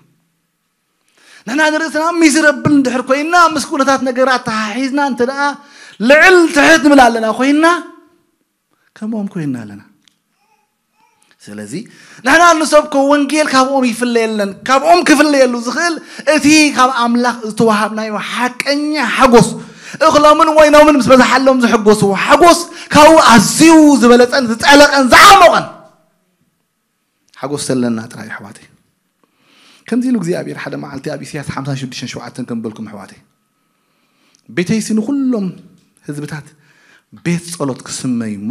ንሕና ንርእስና ሚዝረብል እንድሕር ኮይና፣ ምስ ኩነታት ነገራት ተሓሒዝና እንተ ደኣ ልዕል ትሕት ንብል ኣለና ኮይና፣ ከምኦም ኮይና ኣለና። ስለዚ ንሕና ንሰብኮ ወንጌል ካብኦም ይፍለየለን። ካብኦም ክፍለየሉ ዝኽእል እቲ ካብ ኣምላኽ ዝተዋሃብናዮ ሓቀኛ ሓጎስ፣ እኽሎምን ወይኖምን ምስ በዝሓሎም ዝሕጎስዎ ሓጎስ ካብኡ ኣዝዩ ዝበለጸን ዝጠለቐን ዝዓሞቐን ሓጎስ ተለና ጥራይ ኣሕዋተይ። ከምዚ ኢሉ እግዚኣብሔር ሓደ መዓልቲ ኣብ ኢሳያስ ሓምሳን ሽዱሽተን ሸውዓተን ከም በልኩም ኣሕዋተይ፣ ቤተይሲ ንኹሎም ህዝብታት ቤት ጸሎት ክስመዩ እሞ፣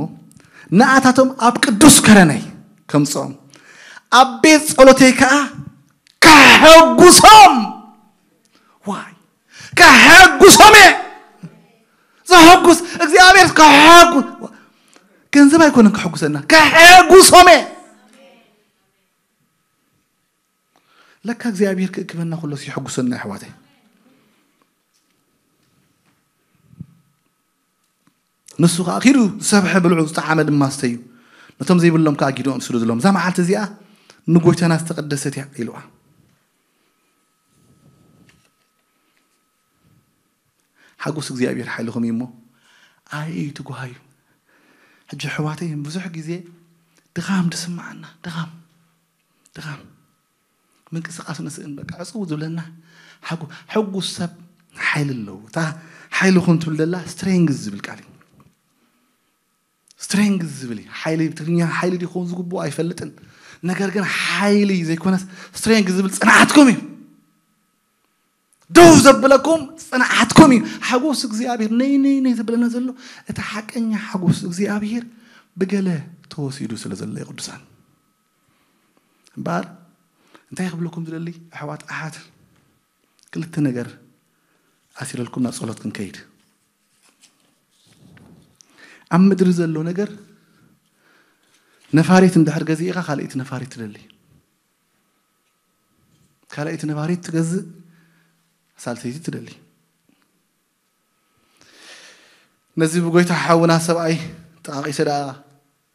ንኣታቶም ኣብ ቅዱስ ከረነይ ከምጽኦም፣ ኣብ ቤት ጸሎተይ ከኣ ከሐጉሶም። ዋይ፣ ከሐጉሶም እየ። ዘሐጉስ እግዚኣብሔር ከሐጉ-፣ ገንዘብ ኣይኮነን ከሐጉሰና፣ ከሐጉሶም እየ። ለካ እግዚኣብሔር ክእክበና ኩሎስ የሐጉሰና ኣሕዋተይ። ንሱ ኸኣ ኪዱ ዝሰብሐ ብልዑ፣ ዝጠዓመ ድማ ስተዩ፣ ነቶም ዘይብሎም ከኣ ጊዶኦም ስደዱሎም። እዛ መዓልቲ እዚኣ ንጎይታና ዝተቐደሰት እያ ኢልዋ። ሓጎስ እግዚኣብሔር ሓይልኹም እዩ እሞ ኣይትጓሃዩ። ሕጂ ኣሕዋተይ ብዙሕ ግዜ ድኻም ዝስምዓና፣ ድኻም፣ ድኻም፣ ምንቅስቃስ ንስእን፣ በቃ ዕጽው ዝብለና። ሓጉ-፣ ሕጉስ ሰብ ሓይሊ ኣለዎ። እታ ሓይልኹም ትብል ዘላ ስትሬንግዝ ዝብል ቃል እዩ። ስትሬንግዝ ዝብል እዩ። ሓይሊ፣ ብትግርኛ ሓይሊ ድዩ ክኸውን ዝግብኦ ኣይፈልጥን። ነገር ግን ሓይሊ ዘይኮነስ ስትሬንግዝ ዝብል ጽንዓትኩም እዩ። ደው ዘብለኩም ጽንዓትኩም እዩ። ሓጎስ እግዚኣብሔር ነይ፣ ነይ፣ ነይ ዘብለና ዘሎ እቲ ሓቀኛ ሓጎስ እግዚኣብሔር ብገለ ተወሲዱ ስለ ዘሎ እዩ ቅዱሳን። እምበኣር እንታይ ክብለኩም ዝደሊ ኣሕዋት ኣሓት፣ ክልተ ነገር ኣሲረልኩም ናብ ጸሎት ክንከይድ። ኣብ ምድሪ ዘሎ ነገር ነፋሪት እንድሕር ገዚእኻ ካልኣይቲ ነፋሪት ትደሊ። ካልኣይቲ ነፋሪት ትገዝእ ሳልሰይቲ ትደሊ። ነዚ ብጎይታ ሓውና ሰብኣይ ጠቓቒሰ ደኣ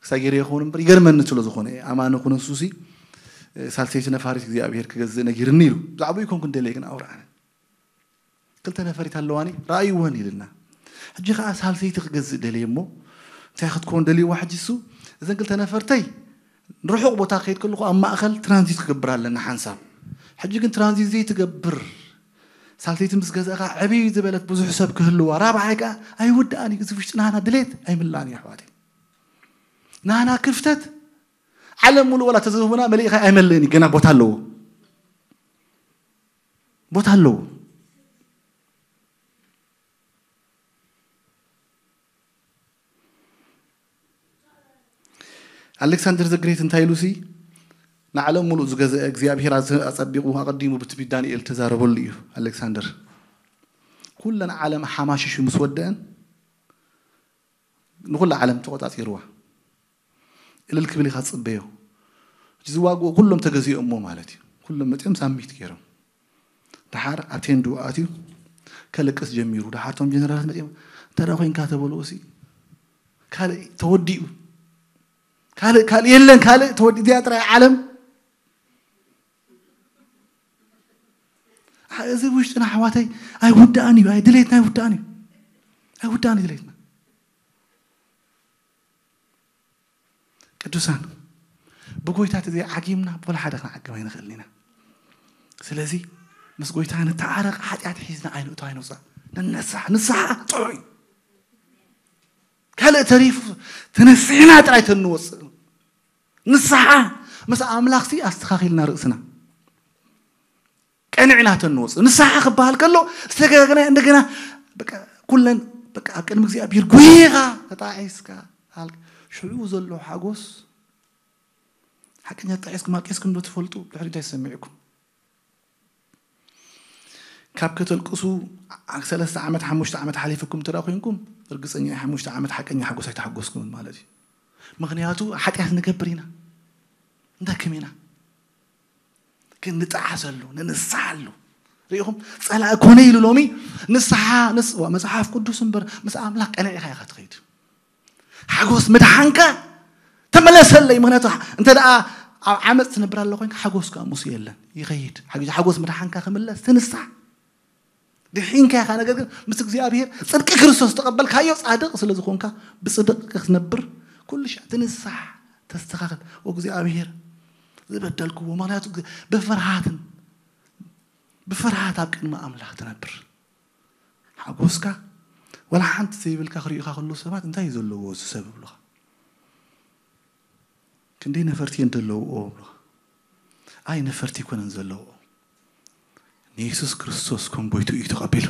ክሳይ ገይረ ይኸውን እምበር ይገርመኒ ስለ ዝኾነ እየ። ኣማኒ ኩነ ንሱሲ ሳልሰይቲ ነፋሪት እግዚኣብሔር ክገዝእ ነጊርኒ ኢሉ። ብዛዕባኡ ይኮንኩ እንደለየ ግን ኣውርዓኒ። ክልተ ነፈሪት ኣለዋኒ፣ ረኣይወን ኢልና። ሕጂ ኸኣ ሳልሰይቲ ክገዝእ ደልየ እሞ፣ እንታይ ክትከውን ደልይዋ ሕጂ እሱ? እዘን ክልተ ነፈርተይ ንርሑቕ ቦታ ክኸይድ ከለኹ ኣብ ማእኸል ትራንዚት ክገብር ኣለና ሓንሳብ። ሕጂ ግን ትራንዚት ዘይትገብር ሳልሰይቲ ምስ ገዛእካ ዕብይ ዝበለት ብዙሕ ሰብ ክህልዋ፣ ራብዓይ ከኣ ኣይውዳእን እዩ። እዚ ውሽጢ ናህና ድሌት ኣይምላእን እዩ ኣሕዋተይ። ናህና ክፍተት ዓለም ሙሉእ ወላ ተዝህቡና መሊእኻ ኣይመልእን እዩ። ገና ቦታ ኣለዎ፣ ቦታ ኣለዎ። ኣሌክሳንደር ዘግሬት እንታይ ኢሉሲ ንዓለም ሙሉእ ዝገዝአ እግዚኣብሔር ኣዘ-፣ ኣጸቢቑ ኣቐዲሙ ብትንቢት ዳንኤል ተዛረበሉ እዩ። ኣሌክሳንደር ኩለን ዓለም ሓማሽሹ ምስ ወደአን ንኹላ ዓለም ተቖጻጺርዋ። እልል ክብል ኢኻ ትጽበዮ። እቲ ዝዋግኡ ኩሎም ተገዚኦሞ ማለት እዩ። ኩሎም መጺኦም ሳሚት ገይሮም። ደሓር ኣብ ቴንድኡ ኣትዩ ከለቅስ ጀሚሩ። ደሓር እቶም ጀነራላት መጺኦም፣ "እንታይ ደኣ ኮይንካ?" ተበልዎ ሲ ካልእ ተወዲኡ። ካልእ፣ ካልእ የለን፣ ካልእ ተወዲኡ። እዚኣ ጥራይ ዓለም። አ-፣ እዚ ውሽጥና ኣሕዋተይ ኣይውዳእን እዩ። ኣይ ድሌትና ኣይውዳእን እዩ። ኣይውዳእን እዩ ድሌትና። ቅዱሳን፣ ብጎይታ ተዘይዓጊምና ብወላ ሓደ ክንዓግም ኣይንኽእልን ኢና። ስለዚ ምስ ጎይታ ንተዓረቕ፣ ሓጢኣት ሒዝና ኣይንእቶ ኣይንውፃእ። ንነሳሕ፣ ንስሓ ጥዑይ። ካልእ ተሪፉ ተነሲሕና ጥራይ ተንወፅእ። ንስሓ ምስ ኣምላኽሲ ኣስተኻኺልና ርእስና ቀኒዕና ተንወፅእ። ንስሓ ክበሃል ከሎ ዝተጋገና እንደገና በቃ ኩለን በቃ ኣብ ቅድሚ እግዚኣብሔር ጉይኻ ተጣዒስካ ኣልክ። ሽዑ ዘሎ ሓጎስ ሓቀኛ ተጣዒስኩም ኣልቂስኩም ዶ ትፈልጡ? ድሕሪት ኣይሰሚዕኩም። ካብ ከተልቅሱ ዓ-፣ ሰለስተ ዓመት፣ ሓሙሽተ ዓመት ሓሊፍኩም እንተ ደኣ ኮይንኩም፣ ርግጸኛ እየ፣ ሓሙሽተ ዓመት ሓቀኛ ሓጎስ ኣይተሓጎስኩምን ማለት እዩ። ምኽንያቱ ሓጢኣት ንገብር ኢና፣ ንደክም ኢና። ግን ንጠዓሰሉ፣ ንንስሓሉ። ርኢኹም? ጸላኢ ኮነ ኢሉ ሎሚ ንስሓ፣ ንስ-፣ ዋ፣ መጽሓፍ ቅዱስ እምበር ምስ ኣምላኽ ቀኒዕካ ኢኻ ትኸይድ። ሓጎስ ምድሓንካ ተመለሰለይ። ምኽንያቱ እንተ ደኣ ኣብ ዓመፅ ትነብር ኣሎ ኮይንካ ሓጎስ ከዓ ምስ የለን፣ ይኸይድ። ሓጎ-፣ ሓጎስ ምድሓንካ ክምለስ ትንሳሕ። ድሒንካ ኢኻ፣ ነገር ግን ምስ እግዚኣብሔር ጽድቂ ክርስቶስ ተቐበልካዮ፣ ጻድቕ ስለ ዝኾንካ ብጽድቂ ክትነብር ኩሉ ሻዕ ትንሳሕ፣ ተስተኻኽል። "ኦ እግዚኣብሔር፣ ዝበደልክዎ"፣ ምኽንያቱ ብፍርሃትን ብፍርሃት ኣብ ቅድሚ ኣምላኽ ትነብር። ሓጎስካ ወላ ሓንቲ ዘይብልካ ክርእዩኻ ከለዉ ሰባት፣ "እንታይ እዩ ዘለዎ እዚ ሰብ?" ይብሉኻ። "ክንደይ ነፈርቲ እዮም ዘለውዎ?" ይብሉኻ። ኣይ፣ ነፈርቲ ኣይኮነን ዘለውዎ። ንየሱስ ክርስቶስ ከም ጎይቱ እዩ ተቐቢሉ።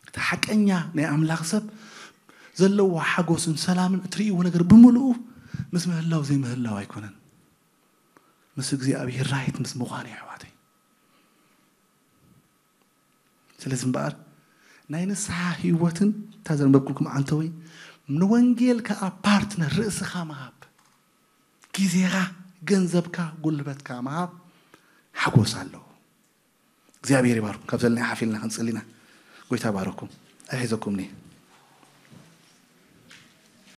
እቲ ሓቀኛ ናይ ኣምላኽ ሰብ ዘለዎ ሓጎስን ሰላምን እትርእይዎ ነገር ብምልኡ ምስ ምህላው ዘይምህላው ኣይኮነን። ምስ እግዚኣብሔር ራይት ምስ ምዃኑ እዩ፣ ኣሕዋተይ። ስለዚ እምበኣር ናይ ንስሓ ህይወትን እታ ዘንበብኩልኩም ዓንተወይ ንወንጌል ከኣ ፓርትነር ርእስኻ ምሃብ፣ ግዜኻ፣ ገንዘብካ፣ ጉልበትካ ምሃብ ሓጎስ ኣለዎ። እግዚኣብሔር ይባርኩም። ካብ ዘለና ሓፊልና ክንጽሊና ጎይታ ባረኩም። ኣይሒዘኩምኒ።